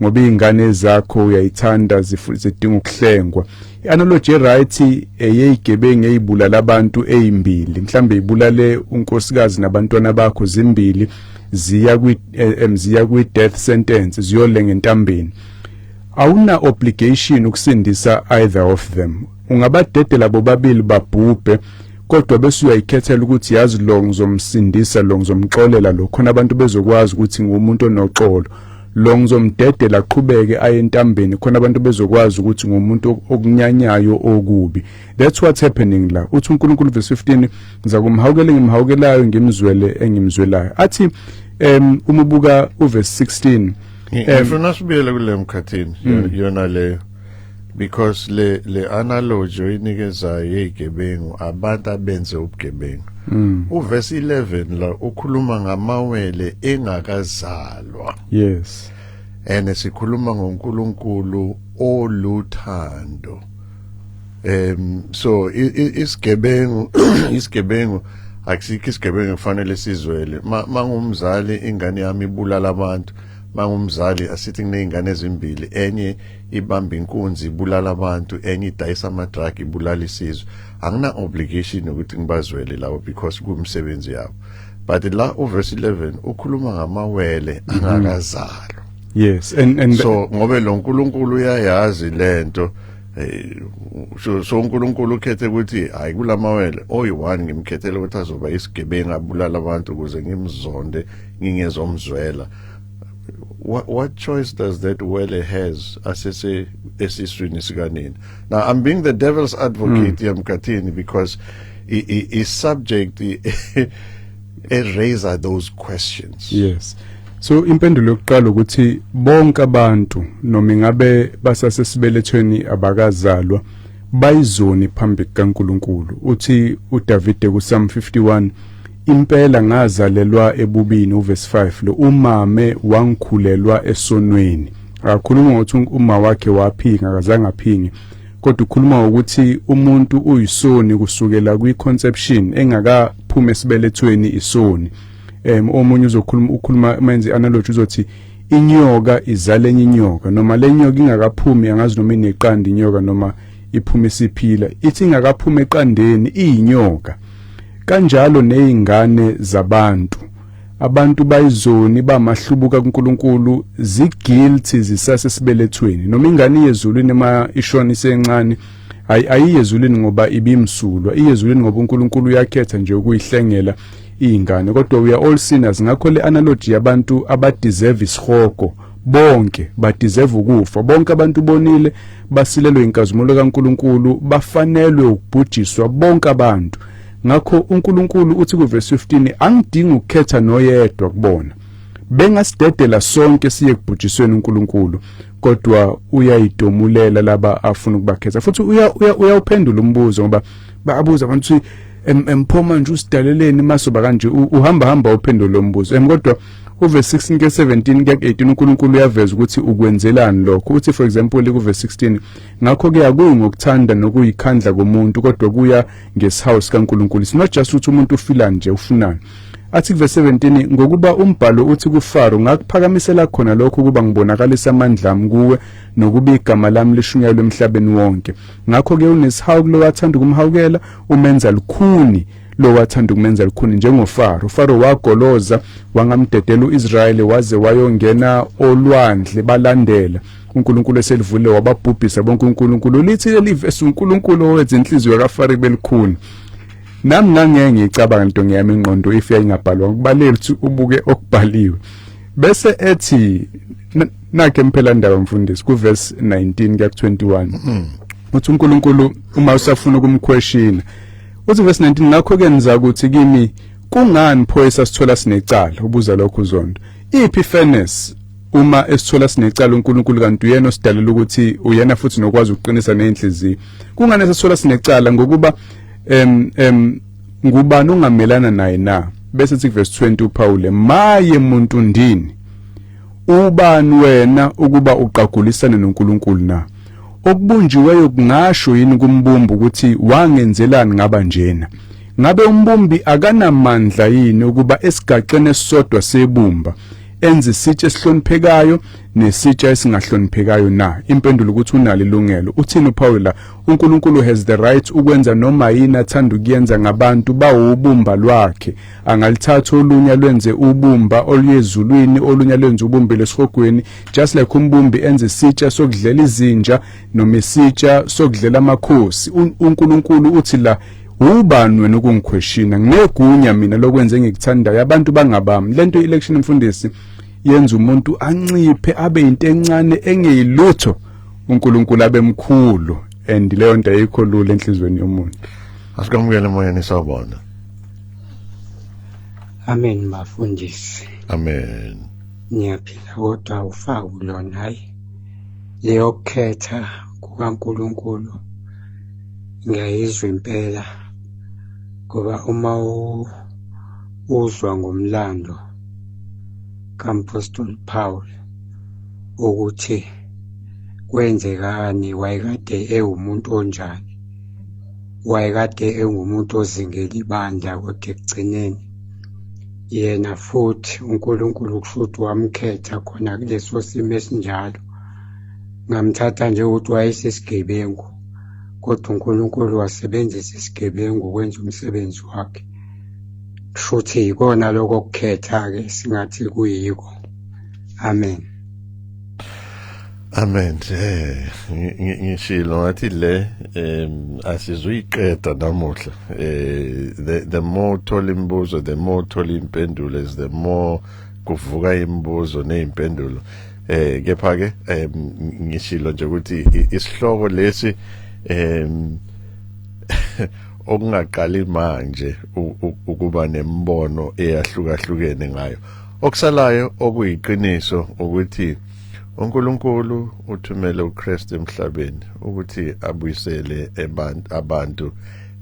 ngoba izingane zakho uyayithanda, zidinga ukuhlengwa. Ianalogy right eyeyigebengu eyibulala abantu ezimbili, mhlambe ibulale unkosikazi nabantwana bakho zimbili, ziya kwi death sentence, ziyolenga entambeni. Awuna obligation ukusindisa either of them. Ungabadedela bobabili babhubhe, kodwa bese uyayikhethela ukuthi, yazi, lo ngizomsindisa, lo ngizomxolela, lo khona abantu bezokwazi ukuthi ngumuntu onoxolo, lo ngizomdedela aqhubeke aye entambeni khona abantu bezokwazi ukuthi ngumuntu okunyanyayo okubi. That's what's happening la. Uthi uNkulunkulu verse 15, "Ngizakumhawukela engimhawukelayo, ngimzwele engimzwelayo." Athi uma ubuka uverse 16 Ngifuna sibuyele kule mkhathini yona leyo, because le analogy oyinikezayo yezigebengu, abantu abenze ubugebengu. Uverse 11 la ukhuluma ngamawele engakazalwa. And sikhuluma ngoNkulunkulu oluthando. So isigebengu akusikho isigebengu kufanele sizwele. Mangumzali ingane yami ibulala abantu, mangumzali asithi kunezingane ezimbili, enye ibamba inkunzi ibulala abantu, enye idayisa ama drug ibulala isizwe, angina obligation ukuthi ngibazwele labo because kumsebenzi yabo. But la uverse 11 ukhuluma ngamawele angakazalwa. Yes, and so ngobe lo nkulunkulu uyayazi lento, so uNkulunkulu ukhethe ukuthi hayi, kulamawele oyi1 ngimkhethele ukuthi azoba isigebengu abulala abantu ukuze ngimzonde, ngingezomzwela. What choice does that wele has asese esiswini sikanini? Now I'm being the devil's advocate here, Mkhathini, because i subject it raise those questions. Yes, so impendulo yokuqala ukuthi bonke abantu, noma ingabe basasesibelethweni, abakazalwa, bayizoni phambi kukaNkuluNkulu. Uthi uDavide kuPsalm 51, "Impela ngazalelwa ebubini," uverse 5 lo, "umame wangikhulelwa esonweni." Akakhuluma ngokuthi uma wakhe waphinga, akazange aphinge, kodwa ukhuluma ngokuthi umuntu uyisoni kusukela kwi-conception, engakaphuma esibelethweni isoni. Omunye uzokhuluma, ukhuluma menze analogy, uzothi inyoka izala enye inyoka, noma le nyoka ingakaphumi, angazi noma ineqanda inyoka noma iphuma isiphila, ithi ingakaphuma eqandeni iyinyoka. Kanjalo nezingane zabantu, abantu bayizoni, bamahlubuka kuNkulunkulu, ziguilty zisasesibelethweni. Noma ingane iyezulwini ema ishona isencane, ayiyezulwini ngoba ibimsulwa, iyezulwini ngoba uNkulunkulu uyakhetha nje ukuyihlengela izingane. Kodwa we are all sinners. Ngakho le analogy yabantu abadeserve isihogo, bonke badeserve ukufa, bonke abantu bonile, basilelwe inkazimulo kaNkulunkulu, bafanelwe ukubhujiswa bonke abantu. Ngakho uNkulunkulu uthi kuverse 15, "Angidingi ukukhetha noyedwa kubona." Bengasidedela sonke siye kubhujisweni uNkulunkulu, kodwa uyayitomulela laba afuna ukubakhetha. Futhi uyawuphendula umbuzo, ngoba bayabuza abantu ukuthi empho manje usidaleleni masoba kanje? Uhamba hamba uphendula lo mbuzo. Kodwa uverse 16 ke 17 kuya 18, uNkulunkulu uyaveza ukuthi ukwenzelani lokho. Uthi, for example, kuverse 16, "Ngakho ke akuyi ngokuthanda nokuyikhandla komuntu, kodwa kuya ngesihawu sikaNkulunkulu." It's not just ukuthi umuntu ufila nje, ufunani. Athi kuverse 17, "Ngokuba umbhalo uthi kuFaro, 'Ngakuphakamisela khona lokho ukuba ngibonakalise amandla ami kuwe, nokuba igama lami lishunyayelwe emhlabeni wonke.' Ngakho ke unesihawu kulo athanda ukumhawukela, umenza lukhuni lo wathanda ukumenza lukhuni." NjengoFaro, uFaro wagoloza, wangamdedela uIsrayeli waze wayongena olwandle, balandela uNkulunkulu eselivule, wababhubhisa bonke uNkulunkulu. Lithi leli verse, uNkulunkulu owenza inhliziyo kaFaro belikhuni. Nami ngangeke ngicabanga into ngiyami ingqondo if yayingabhalwa. Kubalele ukuthi ubuke okubhaliwe. Bese ethi nakhe mphela ndaba, mfundisi, kuverse 19 kuya ku21, uthi uNkulunkulu uma usafuna ukumquestiona, uthi verse 19, "Ngakho ke niza ukuthi kimi, kungani pho esasithola sinecala?" Ubuza lokho uzondo, iphi fairness uma esithola sinecala uNkulunkulu, kanti uyena osidalela ukuthi uyena futhi nokwazi ukuqinisa nezinhliziyo? Kungani esithola sinecala? Ngokuba em em ngubani ongamelana naye na? Bese sithi verse 20 uPaul, "Maye muntu ndini, ubani wena ukuba uqagulisane noNkulunkulu na? Okubunjiweyo kungasho yini kumbumbi ukuthi wangenzelani ngaba njena? Ngabe umbumbi akanamandla yini ukuba esigaxeni esisodwa sebumba enze isitsha esihloniphekayo nesitsha esingahloniphekayo na?" Impendulo ukuthi unalo ilungelo. Uthini uPaul la? uNkulunkulu has the right ukwenza noma yini athanda ukuyenza ngabantu bawubumba lwakhe. Angalithatha olunye lwenze ubumba oluyezulwini, olunye lwenze ubumba lesihogweni, just like umbumbi enze isitsha sokudlela izinja noma isitsha sokudlela amakhosi. UNkulunkulu uthi la, "Ubani wena ukungiquestiona? Nginegunya mina lokwenza engikuthandayo, abantu bangabami." Lento election, mfundisi, yenza umuntu anciphe, abe into encane engeyilutho, uNkulunkulu abe mkhulu, and leyo nto ayikho lula enhlizweni yomuntu. Asikamukele emoyeni, sawubona. Amen, bafundisi. Amen. Ngiyaphila kodwa awufaki kulona, hhayi. Leyo kukhetha kukaNkulunkulu ngiyayizwa impela, ngoba uma uzwa ngomlando kaMphostoli Paul ukuthi kwenzekani, wayekade ewumuntu onjani, wayekade engumuntu ozingela ibandla, kodwa ekugcineni yena futhi uNkulunkulu kusho ukuthi wamkhetha khona kuleso simo esinjalo. Ngamthatha nje ukuthi wayesisigebengu, kodwa uNkulunkulu wasebenzisa isigebengu ukwenza umsebenzi wakhe. Kusho ukuthi yikona lokho kukhetha-ke singathi kuyiko. Amen. Amen. Ngishilo ngathi le asizuyiqeda namuhla. The more uthola imibuzo, the more uthola impendulo, is the more kuvuka imibuzo nezimpendulo. Kepha ke ngishilo nje ukuthi isihloko lesi okungaqali manje ukuba nembono eyahlukahlukene ngayo. Okusalayo okuyiqiniso ukuthi uNkulunkulu uthumele uKristu emhlabeni ukuthi abuyisele abantu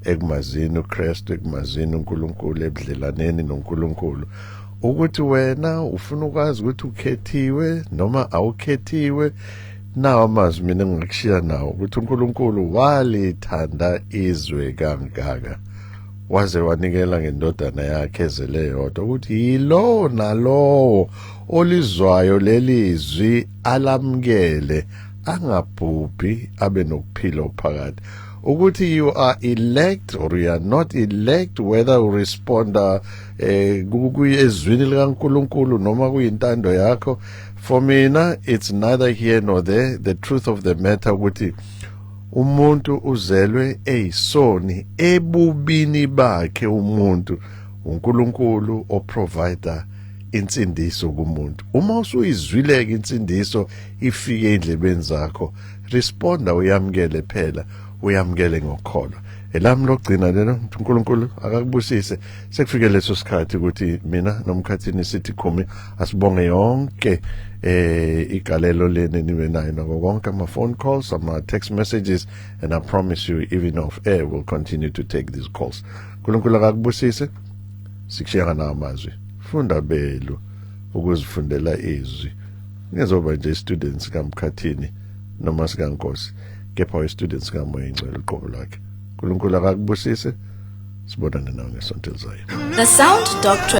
ekumazini uKristu, ekumazini uNkulunkulu, ebudlelaneni noNkulunkulu. Ukuthi wena ufuna ukwazi ukuthi ukhethiwe noma awukhethiwe, nawo amazwi mina engingakushiya nawo ukuthi uNkulunkulu walithanda izwe kangaka waze wanikela ngendodana yakhe ezele yodwa, ukuthi yilowo nalowo olizwayo lelizwi alamukele angabhubhi abe nokuphila ophakade. Ukuthi you are elect or you are not elect, whether you respond ezwini likaNkulunkulu noma kuyintando yakho, for mina it's neither here nor there. The truth of the matter ukuthi umuntu uzelwe eyisoni ebubini bakhe, umuntu uNkulunkulu oprovider insindiso kumuntu. Uma usuyizwileke insindiso ifike endlebeni zakho, responda uyamkele phela, uyamkele ngokukholwa. Elami lokugcina lelo, uNkulunkulu akakubusise. Sekufike leso sikhathi ukuthi mina noMkhathini sithi khumi asibonge yonke igalelo leni nibe nayo nako konke ama phone calls, ama text messages, and I promise you even off air we'll continue to take these calls. uNkulunkulu akakubusise. Sikushiya nawo amazwi, funda belu ukuzifundela izwi, ngezoba nje students kaMkhathini noma sikaNkosi, kepha students kaMoya Ingcwele uqobo lwakhe. uNkulunkulu akakubusise, sibonane nawe ngesonto elizayo. The Sound Doctrine.